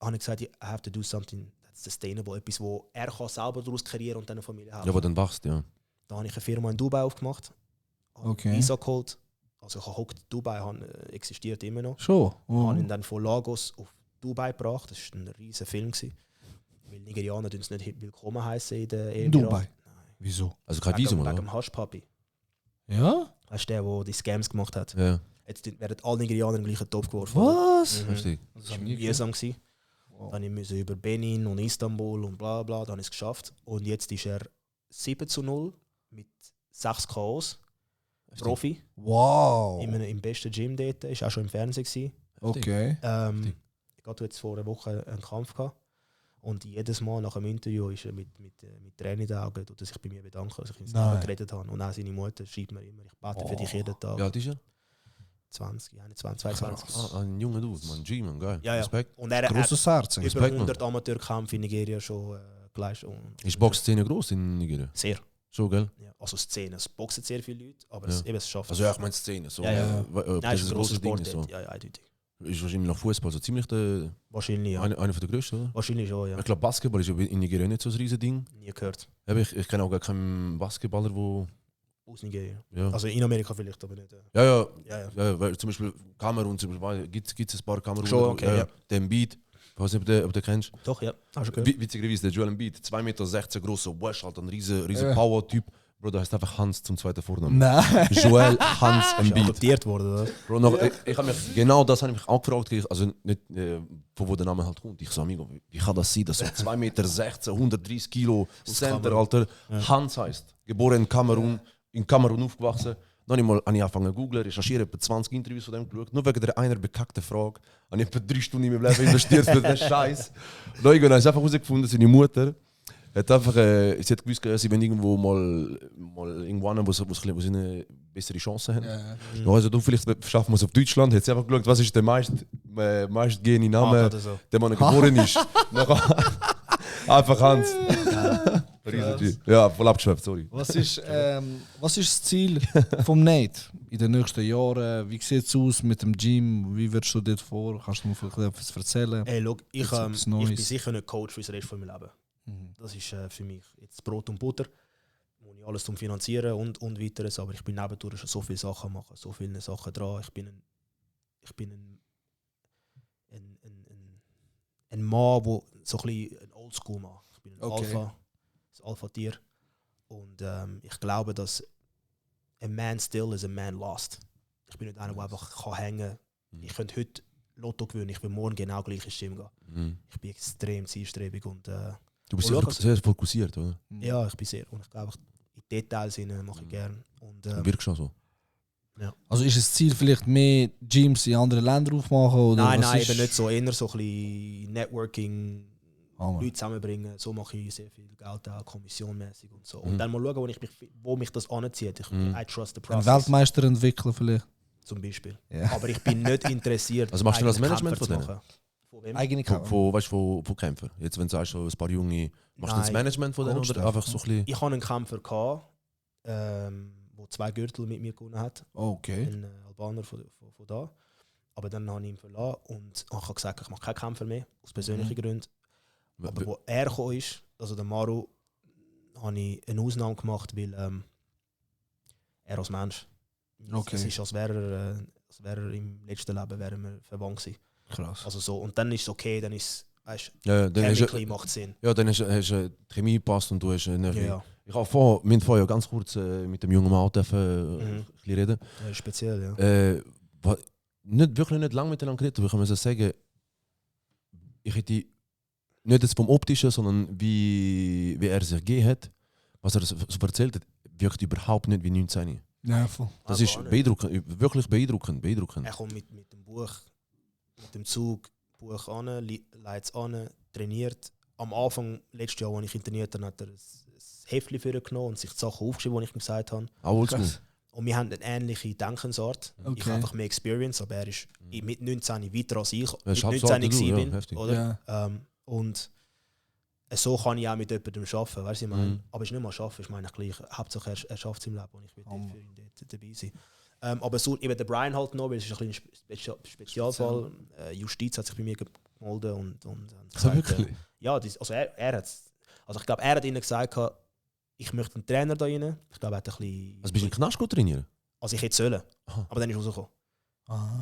habe ich gesagt, I have to do something that's sustainable, etwas, wo er kann selber daraus kreieren und dann eine Familie haben. Ja, aber dann wachst ja. Da habe ich eine Firma in Dubai aufgemacht, habe Okay. Visa geholt. Also ich habe Dubai existiert immer noch. Schon. Habe ihn Oh. dann von Lagos auf Dubai gebracht. Das war ein riesiger Film. Weil Nigerianer es nicht willkommen heißen in den In Emiraten. Dubai? Nein. Wieso? Also kein Visum, Wegen oder? dem Hush-Papi. Ja? Das ist der die Scams gemacht hat. Ja, Jetzt werden alle Nigerianer im gleichen Topf geworfen. Was? Mhm. heftig. Das war mühsam. Wow. Dann musste ich über Benin und Istanbul und bla bla, dann habe ich es geschafft. Und jetzt ist er 7-0 mit 6 KOs. Profi. Wow. Im besten Gym dort. Ist auch schon im Fernsehen gewesen. Okay. Ich hatte jetzt vor einer Woche einen Kampf gehabt. Und jedes Mal nach dem Interview ist er mit Tränen in den Augen, tut er sich bei mir bedanken, dass ich ins Nein. Leben geredet habe. Und auch seine Mutter schreibt mir immer, ich bete für dich jeden Tag. Wie alt ist er? 20, 21, 22. Ah, ein junger Dude, man. G-Man, geil. Ja, ja. Respekt. Und er hat Grosses Herz. über Respekt, 100 Amateurkämpfe in Nigeria schon geleistet. Und Ist die Boxszene groß in Nigeria? Sehr. Schon, gell? Ja. Also Szene, es boxen sehr viele Leute, aber Ja. es schafft Also ja, ich meine Szene. So, Ja, ja. Ob Nein, das ist ein ein grosser grosses Ding Sport ist. So. dort. Ja, ja, eindeutig. Ist wahrscheinlich nach Fußball so ziemlich der, Wahrscheinlich, ja. einer der größten, oder? Wahrscheinlich schon, ja. Ich glaube, Basketball ist ja in Nigeria nicht so ein riesiges Ding. Nie gehört. Aber ich kenne auch gar keinen Basketballer, wo. Aus Nigeria. Ja, Also in Amerika vielleicht, aber nicht. ja, ja, Ja, ja. ja, weil zum Beispiel Kamerun, gibt es ein paar Kamerun. Schon, okay, ja. Der Embiid, ich weiß nicht, ob du kennst. Doch, ja. Hast du gehört? Witzigerweise, der Joel Embiid, 2,16 Meter großer Wash, halt ein riesen Ja. Power-Typ. Bro, der heißt einfach Hans zum zweiten Vornamen. Nein. Joel Hans Ist Embiid. adoptiert worden, oder? Bro, noch, ich habe mich genau das habe ich mich auch gefragt, also nicht von wo der Name halt kommt. Ich so, amigo, wie kann das sein, dass so 2,16 Meter, 130 Kilo Center, Kamerun. Alter, Ja. Hans heißt, geboren in Kamerun aufgewachsen. Dann habe ich angefangen zu googlen, recherchieren, etwa 20 Interviews von dem geschaut. Nur wegen der einer bekackten Frage habe ich etwa 3 Stunden in meinem Leben investiert für den Scheiß. Dann habe ich einfach herausgefunden, seine Mutter hat einfach, sie hat gewusst, sie wollen irgendwo mal irgendwo hin, wo sie eine bessere Chance haben. Ja. Also du, vielleicht schaffen wir es auf Deutschland. Hat sie einfach geschaut, was ist der meistgehende Name, oder so. der man geboren ist. Nachher- einfach Hans. Ja, voll abgeschwäft, sorry. Was ist das Ziel vom Nate in den nächsten Jahren? Wie sieht es aus mit dem Gym? Wie wirst du dort vor? Kannst du mir vielleicht etwas erzählen? Ey, look, ich Jetzt etwas bin Neues. sicher nicht Coach für das Rest von meinem Leben. Mhm. Das ist für mich jetzt Brot und Butter. Muss ich alles zum Finanzieren und weiteres. Aber ich bin nebendurch schon so viele Sachen machen, so viele Sachen dran. Ich bin ein Mann, wo so ein bisschen ein Oldschool-Mann. Ich bin ein Okay. ein Alpha-Tier. Und ich glaube, dass a man still is a man lost. Ich bin nicht einer, der einfach kann hängen kann. Ich könnte heute Lotto gewinnen, ich will morgen genau gleich ins Gym gehen. Mhm. Ich bin extrem zielstrebig und Du bist Oh, sehr, schau, sehr fokussiert, oder? ja, ich bin sehr. Und ich glaube, in Details mache ich gerne. Und Wirkst schon so. Also ist das Ziel vielleicht mehr Gyms in anderen Ländern aufmachen? Oder nein, was nein, ist? eben nicht so. Eher so ein bisschen Networking, Ah, Mann. Leute zusammenbringen. So mache ich sehr viel Geld auch, kommissionmäßig und so. Mhm. Und dann mal schauen, wo mich das anzieht. I trust the Einen process. Weltmeister entwickeln vielleicht? Zum Beispiel. Ja. Aber ich bin nicht interessiert. Also machst du das eigene Management Kämpfer von zu denen? machen. Von wem? Eigene Von Kämpfern. Jetzt, wenn du sagst, so ein paar Junge, machst du das Nein. Management von denen Coach oder einfach so ein bisschen. Ich hatte einen Kämpfer, der 2 Gürtel mit mir gewonnen hat. Okay. Ein Albaner von da. Aber dann habe ich ihn verlassen und habe gesagt, ich mache keinen Kämpfer mehr, aus persönlichen Gründen. Aber wo er gekommen ist, also der Maru, habe ich eine Ausnahme gemacht, weil er als Mensch. Okay. Es ist, als wäre er im letzten Leben wären wir verwandt gewesen. Krass. Also so. Und dann ist es okay, dann ist weißt Ja, dann hast chemically du, macht Sinn. ja, dann hast du die Chemie gepasst und du hast Energie. Ja, Ich habe vorher ganz kurz mit dem jungen Mann ein bisschen reden. ja, speziell, ja. Wirklich nicht lange miteinander geredet, aber ich muss sagen, ich hätte nicht jetzt vom Optischen, sondern wie er sich gegeben hat, was er so erzählt hat, wirkt überhaupt nicht wie 19. Ja, voll. Das Aber ist auch nicht. beeindruckend, wirklich beeindruckend. Er kommt mit dem Buch, mit dem Zug, Buch an, leitet es an, trainiert. Am Anfang, letztes Jahr, als ich ihn trainiert habe, hat er ein Heftchen für ihn genommen und sich die Sachen aufgeschrieben, die ich ihm gesagt habe. Auch oldschool. Krass. Und wir haben eine ähnliche Denkensart. Ich Okay. habe einfach mehr Experience, aber er ist mit 19 weiter als ich Er ist mit halb so 19 alt wie du, gewesen ja, bin. heftig. Oder? Ja. Und so kann ich auch mit jemandem arbeiten, weißt du, ich meine. Mhm. Aber es ist nicht mal arbeiten, ich meine gleich. Hauptsache er schafft es im Leben und ich will Hammer. für ihn dort dabei sein. Aber so eben der Brian halt noch, weil es ist ein kleiner Spezialfall. Justiz hat sich bei mir gemeldet und So gesagt, wirklich? ja, er hat also ich glaube, er hat ihnen gesagt, ich möchte einen Trainer da rein. Ich glaube, er hat ein bisschen... Also bist du in den Knast gut trainieren? Also ich hätte sollen, Aha. aber dann ist er rausgekommen.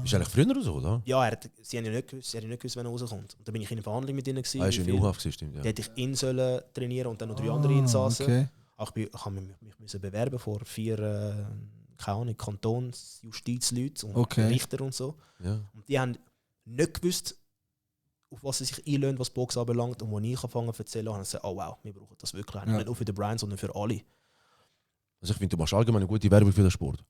Bist du eigentlich früher oder so, oder? Ja, sie haben ja nicht gewusst, wenn er rauskommt. Und dann bin ich in einer Verhandlung mit ihnen. Ah, ist in wie viel. U-Haft gewesen, stimmt. Da Ja. hätte ich ihn sollen trainieren und dann noch 3 andere Insassen. Okay. Auch ich habe mich müssen bewerben vor 4 keine Ahnung, Kantonsjustizleute und Okay. Richter und so. Ja. Und die haben nicht gewusst, auf was sie sich einlösen, was Box anbelangt. Und als ich angefangen zu erzählen, haben sie gesagt, oh wow, wir brauchen das wirklich. Ja. Nicht nur für den Brian, sondern für alle. Also ich finde, du machst allgemein eine gute Werbung für den Sport.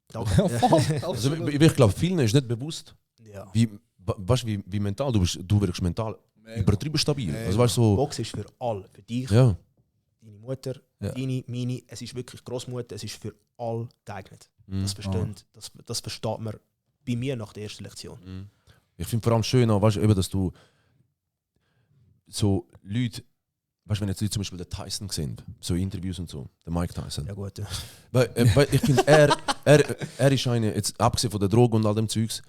Danke. Ja, voll. Also Absolut. ich glaube, vielen ist nicht bewusst, Ja. weißt, wie mental du wirkst mental Mega. übertrieben stabil. Mega. Also weißt du, so, Box ist für alle. Für dich, ja. deine Mutter, Ja. deine, meine. Es ist wirklich Großmutter, es ist für alle geeignet. Mhm. Das versteht man bei mir nach der ersten Lektion. Mhm. Ich finde vor allem schön, auch, weißt, eben, dass du so Leute, weißt, wenn jetzt Leute zum Beispiel den Tyson sehen, so Interviews und so, der Mike Tyson. Ja gut, ja. Weil ich finde, er ist eine, jetzt abgesehen von der Droge und all dem Zeugs,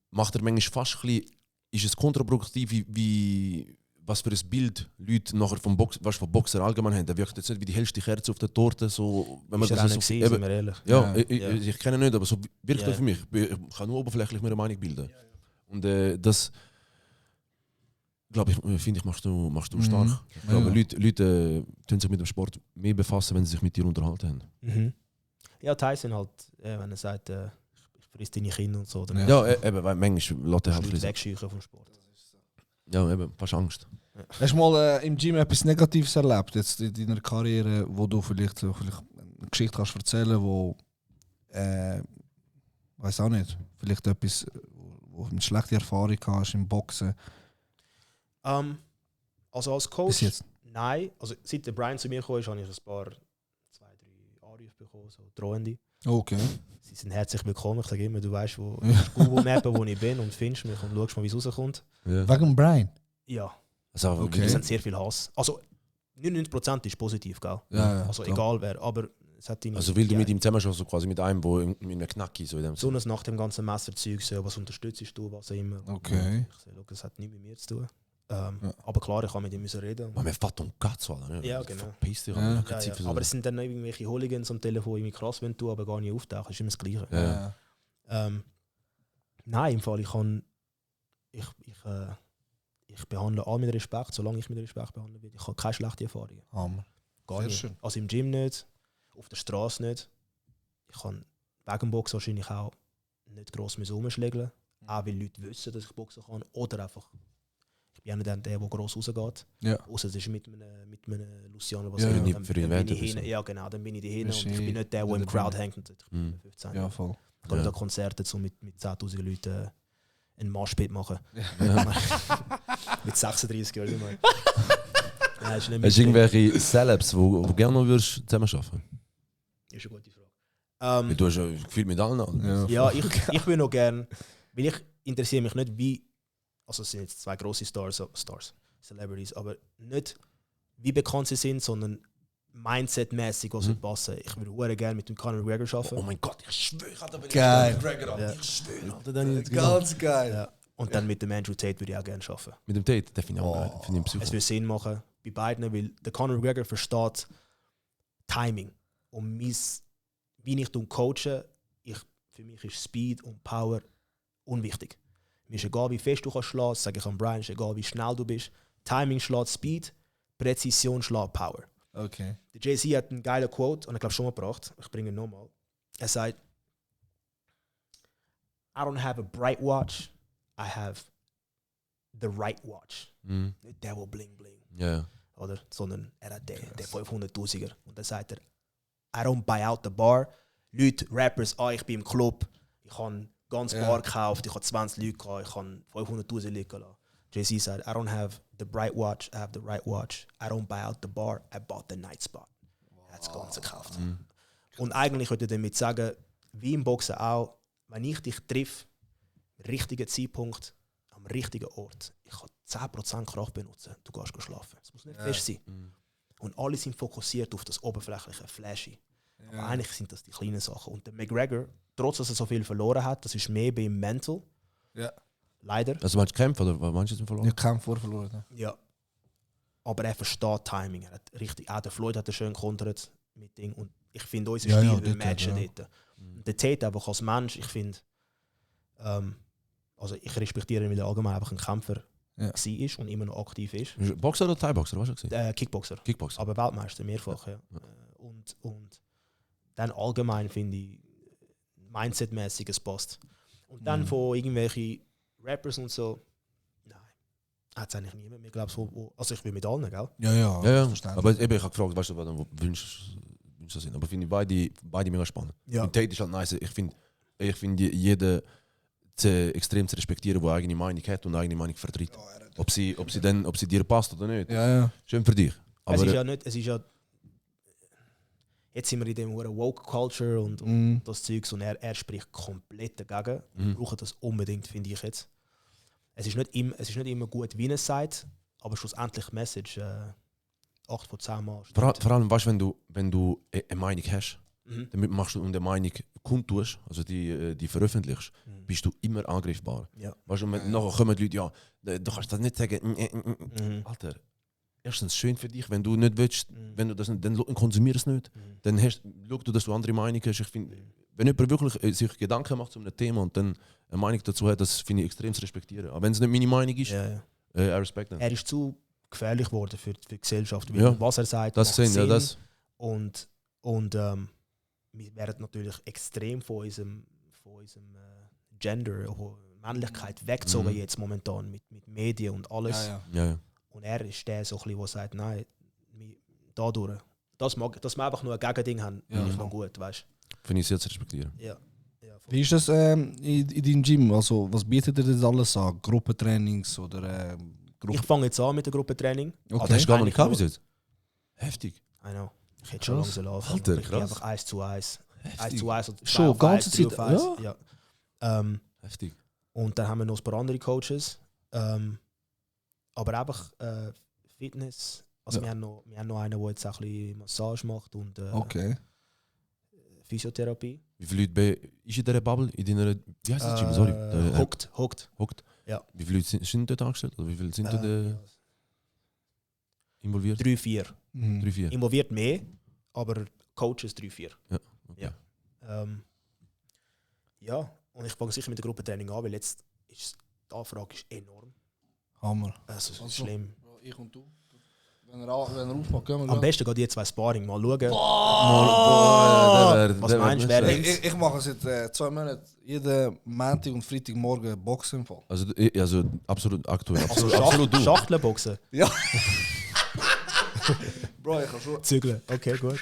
macht er manchmal fast ein bisschen, ist es kontraproduktiv, wie was für ein Bild Leute nachher vom Boxer allgemein haben. Der wirkt jetzt nicht wie die hellste Kerze auf der Torte, so, wenn man Ist er auch das nicht so, gewesen, sind eben, wir ehrlich. ja, Ja. ich kenne ihn nicht, aber so wirkt Ja. er für mich. Ich kann nur oberflächlich mir eine Meinung bilden. Und das, glaube ich, finde ich, machst du stark. Ich glaube, Ja. Leute tun sich mit dem Sport mehr befassen, wenn sie sich mit dir unterhalten haben. Mhm. Ja, Tyson halt, wenn er sagt, ich friss deine Kinder und so, dann Ja. Ja, eben, weil manchmal lässt er halt Leute ein bisschen- wegscheuchen vom Sport. Ja, eben, fast Angst. Hast du mal im Gym etwas Negatives erlebt, jetzt in deiner Karriere, wo du vielleicht eine Geschichte kannst erzählen, wo, weiß auch nicht, vielleicht etwas, wo du eine schlechte Erfahrung hast im Boxen Also als bis Coach, jetzt? nein. Also seit der Brian zu mir kam, habe ich ein paar, 2, 3 Anrufe bekommen, so drohende. Okay. Sie sind herzlich willkommen. Ich sage immer, du weißt, wo Ja. Google Mappen, wo ich bin und findest mich und schaust mal, wie es rauskommt. Ja. Wegen Brian? Ja, Also, Okay. es hat sehr viel Hass. Also 99% ist positiv, gell? Ja, Also klar. egal wer, aber es hat ihn. Also, weil du mit ihm zusammen schon so quasi mit einem, wo in einem Knacki so in dem Besonders nach dem ganzen Messerzeug, so, was unterstützt du, was auch immer. Okay. Ich sage, das hat nichts mit mir zu tun. Ja. Aber klar, ich kann mit ihm reden. Man fährt um Katz, oder? Ja, genau. Verpiss dich, Ja. ich hab keine Zeit für so. Aber es sind dann irgendwelche Hooligans am Telefon, irgendwie krass, wenn du aber gar nicht auftauchst. Das ist immer das Gleiche. Ja. Nein, im Fall, ich behandle alle mit Respekt, solange ich mit Respekt behandelt werde. Ich habe keine schlechten Erfahrungen. Hammer. Gar Sehr nicht. schön. Also im Gym nicht, auf der Straße nicht. Ich kann wegen dem Boxen wahrscheinlich auch nicht gross rumschlägeln. Auch weil Leute wissen, dass ich boxen kann. Oder einfach, ich bin auch nicht der gross rausgeht. Ja. Außer es ist mit einem Luciano, was Ja, ich- ja. dann, Für dann ihn bin wählt ich er hin. das so. Ja genau, dann bin ich dahin Bist und ich bin nicht der in im der Crowd Bühne. hängt. Und ich Mhm. bin 15. Ja, voll. Ich kann Ja. da Konzerte so mit 10'000 Leuten einen Marschpit machen. Ja. Mit 36 Jahren. Nein, ist nicht Hast du mein Ding. irgendwelche Celebs, wo du gerne noch würdest zusammenarbeiten? Ist eine gute Frage. Weil du hast ja Gefühl mit allen an. Ja. Ja, ich will noch gerne, weil ich interessiere mich nicht wie, also es sind jetzt 2 grosse Stars, Celebrities, aber nicht wie bekannt sie sind, sondern Mindset-mäßig, was wird passen. Ich würde sehr gerne mit dem Conor McGregor arbeiten. Oh mein Gott, ich schwöre, Alter, wenn Geil. ich McGregor Ja. ich schwöre, Alter, dann jetzt genau. Ganz geil. Ja. Und dann mit dem Andrew Tate würde ich auch gerne arbeiten. Mit dem Tate, den finde ich auch geil. Finde ich Es Psycho. würde Sinn machen bei beiden, weil der Conor McGregor versteht Timing. Und wie ich coache, für mich ist Speed und Power unwichtig. Mir ist egal, wie fest du kannst schlagen, sage ich an Brian, ist egal, wie schnell du bist. Timing schlägt Speed, Präzision schlägt Power. Okay. Der Jay-Z hat einen geilen Quote, und ich glaube schon mal gebracht. Ich bringe ihn nochmal. Er sagt, I don't have a bright watch, I have the right watch. Nicht der, der bling bling. Ja. Oder? Sondern er hat den 500'000er. Und dann sagt er, I don't buy out the bar. Leute, Rappers, ich bin im Club, ich habe ganz Bar gekauft, ich habe 20 Leute gehabt, ich habe 500'000 liegen lassen. Jay-Z sagt, I don't have the bright watch, I have the right watch. I don't buy out the bar, I bought the night spot. Er hat das Ganze gekauft. Und eigentlich würde ich damit sagen, wie im Boxen auch, wenn ich dich treffe, am richtigen Zeitpunkt, am richtigen Ort, ich kann 10% Kraft benutzen, du gehst schlafen. Es muss nicht fest sein. Und alle sind fokussiert auf das oberflächliche, flashy. Aber eigentlich sind das die kleinen Sachen. Und der McGregor, trotz dass er so viel verloren hat, das ist mehr bei ihm mental. Ja. Leider. Also meinst du Kämpfe oder was meinst du jetzt verloren? Ich habe verloren. Ja. Aber er versteht Timing. Er hat richtig, auch der Floyd hat er schön kontert mit Ding. Und ich finde unser Ja, Stil, ja, wir dort, matchen ja. dort. Und der Tate einfach als Mensch, ich finde, also ich respektiere ihn, weil er allgemein einfach ein Kämpfer war und immer noch aktiv ist. Boxer oder Thai-Boxer, was hast du gesagt? Kickboxer. Kickboxer. Aber Weltmeister, mehrfach. Ja. Und dann allgemein finde ich, Mindset-mäßig, es passt. Und dann von irgendwelchen Rappers und so, nein, hat es eigentlich niemand mehr, glaube ich. Also ich will mit allen, gell? Ja. Ja. Verständlich. Aber eben, ich habe gefragt, weißt du, was du wünschst sind. Aber finde ich beide mega spannend. Ja. Und Tate ist halt nice. Ich finde jeden extrem zu respektieren, der eine eigene Meinung hat und eine eigene Meinung vertritt. Ob sie dir passt oder nicht. Ja. Schön für dich. Aber Es ist ja nicht, jetzt sind wir in dem Woke Culture und das Zeugs und er spricht komplett dagegen. Wir brauchen das unbedingt, finde ich jetzt. Es ist nicht immer gut, wie er es sagt, aber schlussendlich die Message 8 von 10 Mal. vor allem, weißt du, wenn du eine Meinung hast, damit machst du und eine Meinung kundtust, also die veröffentlichst, bist du immer angreifbar. Ja. Weißt du, und nachher kommen die Leute, ja, du kannst das nicht sagen. Alter, erstens schön für dich, wenn du nicht willst, wenn du das nicht, dann konsumier es nicht. Dann schau du, dass du andere Meinungen hast. Ich finde, wenn jemand wirklich sich Gedanken macht zu einem Thema und dann eine Meinung dazu hat, das finde ich extrem zu respektieren. Aber wenn es nicht meine Meinung ist, Ja. I respect that. Er ist zu gefährlich geworden für die Gesellschaft, weil Ja. was er sagt, Das macht sehen, ja, Sinn. das. Und wir werden natürlich extrem von unserem Gender, Männlichkeit weggezogen jetzt momentan mit Medien und alles. Ja. Und er ist der, so ein bisschen, der sagt, nein, dadurch. Dass wir einfach nur ein Gegending haben, finde ich noch gut, weißt Finde ich sehr zu respektieren. du? Ja. Wie ist das in deinem Gym? Also, was bietet ihr das alles an? Gruppentrainings oder Ich fange jetzt an mit dem Gruppentraining. Okay. Das hast du gar noch nicht gehabt eigentlich bis jetzt? Heftig. I know. Ich hätte schon langsam laufen. Alter, Ich gehe krass. einfach 1 zu 1. 1 Heftig. zu 1 oder Schon, 2 auf ganze 1, 3 auf Zeit, 1. Ja. Heftig. Und dann haben wir noch ein paar andere Coaches. Aber einfach Fitness. Also wir haben noch einen, der jetzt auch ein bisschen Massage macht und Okay. Physiotherapie. Wie viele Leute ist in dieser Bubble? In deiner, wie heißt das Gym? Sorry. Hooked. Hooked. Ja. Wie viele Leute sind dort angestellt? Oder wie viele sind dort involviert? 3, 4. 3, 4. Involviert mehr, aber Coaches 3, 4. Ja. Okay. Ja. Ja, und ich fange sicher mit der Gruppentraining an, weil jetzt ist die Anfrage ist enorm. Hammer. Also, Also, schlimm. Ich und du. Wenn er aufmacht, können Am besten geht die 2 Sparring mal schauen. Was meinst du, wer denkt? Ich mache seit 2 Monaten jeden Montag und Freitagmorgen Boxenfall. Also absolut aktuell. Also Absolut du. Schachtelboxen. Ja. Bro, ich kann schon. Zügeln. Okay, gut.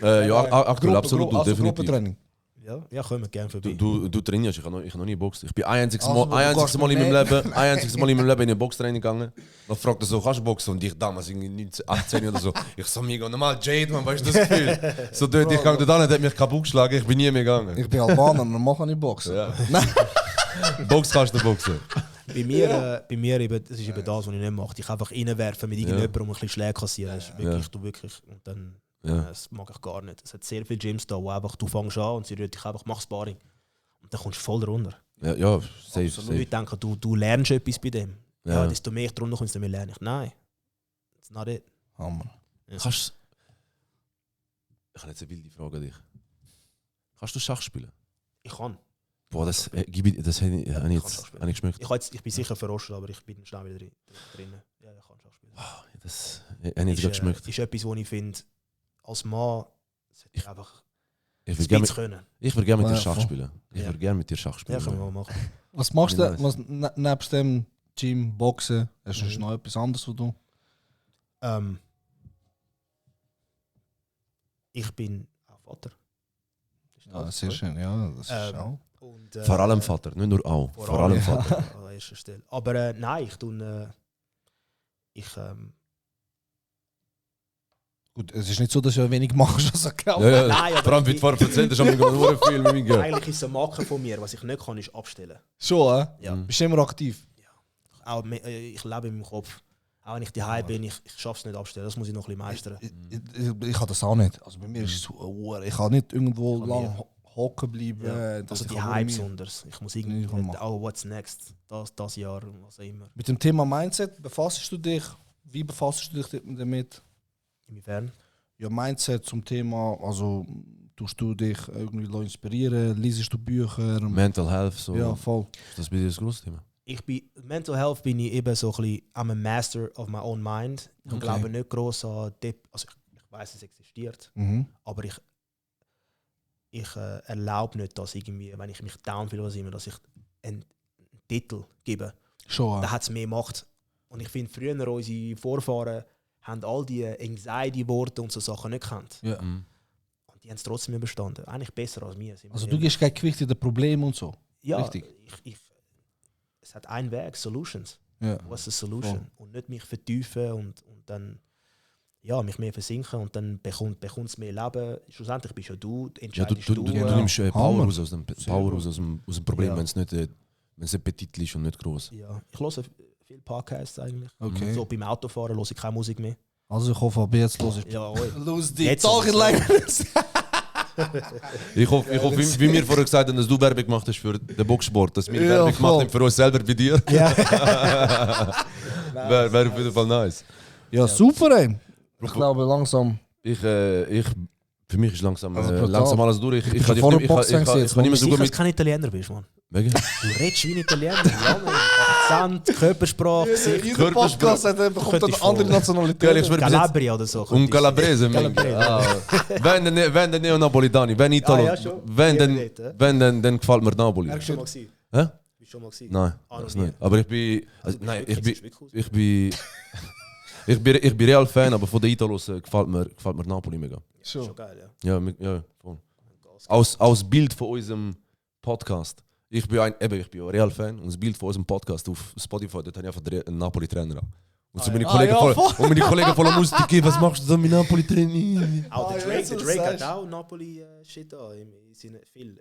Ja, aktuell absolut du, Also definitiv. Gruppentraining. Ja, kommen wir gerne vorbei. Du trainierst, ich habe noch nie geboxt. Ich bin ein einziges Also, Mal, du gehst in meinem mehr. Leben, in ein Boxtraining gegangen. Dann fragte er so, kannst du boxen? Und ich damals, irgendwie 19, 18 oder so, ich so, mega normal, Jade, man, weißt du das Gefühl? So dort, ich gang da an, hat mich kaputt geschlagen, ich bin nie mehr gegangen. Ich bin Albaner, normal kann ich boxen. Ja. Box kannst du boxen. Bei mir eben, das ist eben das, was ich nicht mache. Ich einfach reinwerfen mit irgendjemandem und ein bisschen Schläge kassieren. Das ist wirklich, und dann, das mag ich gar nicht. Es hat sehr viele Gyms da, wo einfach, du fängst an und sie rühren dich einfach, mach Sparring. Und dann kommst du voll runter. Ja, safe, Die safe. Leute denken, du lernst etwas bei dem. Ja. Ja, desto mehr ich drunter komme, desto mehr lerne ich. Nein, that's not it. Hammer. Kannst ich habe jetzt eine wilde Frage an dich. Kannst du Schach spielen? Ich kann. Boah, das habe ich geschmeckt. Ich bin sicher verrostet, aber ich bin schnell wieder drin. Ja, ich kann Schach spielen. Das habe ich gerade geschmeckt. Ist etwas, wo ich finde, als Mann sollte ich einfach Ich das würde können. gerne mit dir Ja, Schach voll. spielen. Ich würde gerne mit dir Schach Ja, spielen. können wir mal machen. Was machst Ja, du? Was, nebst dem Gym, Boxen, hast du noch etwas anderes, was du? Ich bin auch Vater. Ist Ja, das, sehr oder? schön, ja. Das ist auch. Und, Vor allem Vater, nicht nur auch. Vor allem Vater. An erster Stelle. Aber nein, Gut, es ist nicht so, dass du wenig machst, was ich glaube. Ja, ja. Nein, aber Vor allem, wie du vorher erzählt hast, haben wir nur viel mit mir gehört. eigentlich ist es eine Marke von mir, was ich nicht kann, ist abstellen. Schon, Ja. Bist du immer aktiv? Auch, ich lebe in meinem Kopf. Auch wenn ich daheim bin, ich schaffe es nicht abstellen. Das muss ich noch ein bisschen meistern. Ich habe das auch nicht. Also bei mir ist es so, ich kann nicht irgendwo Von lang mir. hocken bleiben. Ja. dass Also ich die kann Hype mir- besonders. Ich muss irgendwie Ich kann nicht, oh, what's next? Das Jahr, was auch immer. Mit dem Thema Mindset befasst du dich? Wie befasst du dich damit? Inwiefern? Ja, Mindset zum Thema, also tust du dich irgendwie inspirieren, liest du Bücher? Mental Health, so. Ja, voll. Das ist bei dir das große Thema. Mental Health bin ich eben so ein bisschen, I'm a master of my own mind. Ich Okay. glaube nicht gross an also ich weiß, es existiert, Mhm. aber ich erlaube nicht, dass irgendwie, wenn ich mich down fühle, was immer, dass ich einen Titel gebe. Schon. Da hat es mehr Macht. Und ich finde, früher unsere Vorfahren haben all die Anxiety-Worte und so Sachen nicht gekannt. Ja. Mhm. Und die haben es trotzdem überstanden. Eigentlich besser als wir. sind wir Also du ehrlich. gibst kein Gewicht in den Problemen und so. Ja, richtig. es hat einen Weg, Solutions. Ja. What's the solution? Und nicht mich vertiefen und dann ja, mich mehr versinken und dann bekommt es mehr Leben. Schlussendlich bist ja du, Ja, entscheidest du nimmst Power Hammer. raus aus dem Power raus aus dem Problem, Ja. wenn es nicht petit ist und nicht groß. Ja, ich höre viele Podcasts eigentlich. Okay. So beim Autofahren höre ich keine Musik mehr. Also ich hoffe, ab jetzt los ich. Ja, oi. Los die Jetzt Talking sowieso. like Ich hoffe, wie wir vorher gesagt haben, dass du Werbung gemacht hast für den Boxsport, dass wir Ja, Werbung voll. gemacht haben für uns selber bei dir. Ja. Wäre auf jeden Fall nice. Ja, super, ey. Ich glaube langsam. Für mich ist langsam brutal. alles durch. Ich kann vor nicht dem Boxen gesehen, nicht mehr so Sicher, gut dass mit. du kein Italiener bist, Mann. Wegen? Du redest wie ein Italiener. Ja, Mann. Akzent, Körpersprache, Gesicht. Jeder Podcast bekommt Könnte eine ich andere voll. Nationalität. Ja, ich schwöre, bis jetzt- Calabria oder so. Und Calabrese, Calabrese. wenn der Neo-Napolitani, wenn Italo, ja, schon. wenn Ja, dann gefällt mir Napoli. Bist du schon mal gewesen? Hä? Bist du schon mal gewesen? Nein, Ah, das noch nie. nicht. Aber ich bin, also, nein, Wirklich, es ist wirklich ich bin Real-Fan, aber von den Italos gefällt mir Napoli mega. Schon. schon geil, ja. Ja, voll. Aus Bild von unserem Podcast. Ich bin ja Real-Fan und das Bild von unserem Podcast auf Spotify, dort habe ich einfach einen Napoli-Trainer an. Und so meine Kollegen voll am Musik, was machst du so mit Napoli-Training? Auch der Ah, Drake, jetzt, der wo du Drake hat sagst. auch Napoli-Shit da in seiner Freizeit.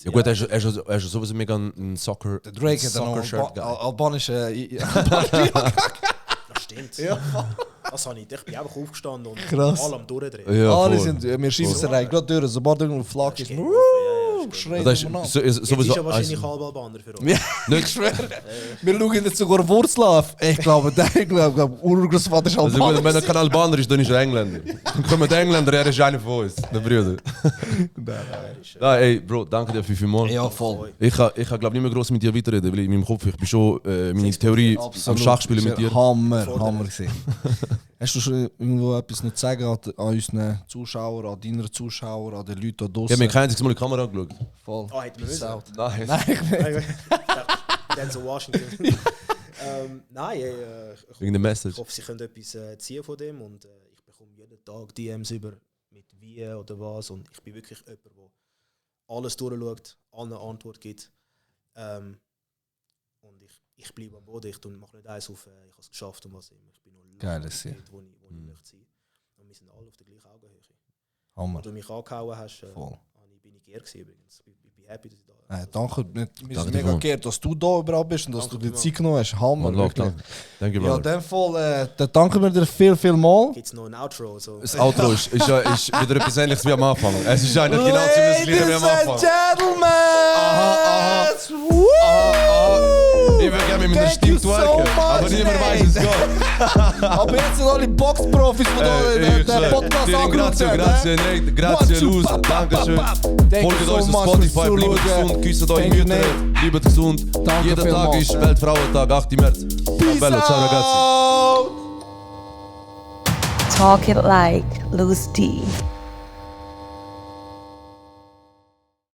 Ja gut, er ist sowieso mega ein Soccer, Der Drake hat Soccer-Shirt einen albanischen. Das stimmt. Das habe ich. Ich bin einfach aufgestanden und Krass. alle am Durchdrehen. Ja, Alle voll. sind, wir schießen So. rein, gerade durch, sobald irgendein Flag ist. Ja, ja, Schreien Das wir nach. ist Jetzt ist sowieso ja wahrscheinlich halb Albaner für uns. Ja, ich schwöre. Wir schauen jetzt sogar Wurzel auf. Ich glaube, der Urgroßvater ist Also gut, Albaner. wenn er kein Albaner ist, dann ist er Engländer. Dann kommen die Engländer, er ist einer von uns, der Brüder. Nein, ey, Bro, danke dir vielmals. Ja, voll. Ich kann glaube nicht mehr gross mit dir weiterreden, weil in meinem Kopf, ich bin schon meine Theorie am Schachspielen mit dir. Hammer gesehen. Hast du schon irgendwo etwas nicht zu sagen an unseren Zuschauern, an deinen Zuschauern, an den Leuten da Ich draussen? habe mir kein einziges Mal in die Kamera angeschaut. Voll. Ah, hätten wir müssen. Nein. Nein, Denzel Washington. Nein, Wegen der Message. ich hoffe, sie können etwas ziehen von dem und ich bekomme jeden Tag DMs über mit wie oder was und ich bin wirklich jemand, der alles durchschaut, allen eine Antwort gibt. Und ich bleibe am Boden, ich mache nicht eins auf, ich habe es geschafft und was immer. Ich bin noch Geiles nicht Ziel. dort, wo ich möchte sein. Und wir sind alle auf der gleichen Augenhöhe. Hammer. Als du mich angehauen hast, Voll. bin ich geehrt gewesen übrigens. Ich bin happy, dass ich da Danke, wir sind Danke mega dir. geehrt, dass du da überall bist und dass Danke du dir vielmals. Zeit genommen hast. Hammer, Man läuft wirklich. Danke, Ja, in Brother. dem Fall, dann danken wir dir viel mal. Gibt es noch ein Outro? So. Das Outro ist wieder etwas ähnliches wie am Anfang. Es ist eigentlich genau ziemlich das gleiche wie am Anfang. Gentlemen! Ich würde gerne mit meiner Stimme twerken, aber niemand weiß weißt es geht. Aber jetzt sind alle Boxprofis, die den Podcast angeschaut haben. Grazie, Luz, Dankeschön. Folgt uns auf Spotify, bleibt gesund, küsst euch Mütter, bleibt gesund. Danke Jeder Tag vielmals. ist Weltfrauentag, 8. März. Bello, ciao ragazzi. Talk it like Luis D.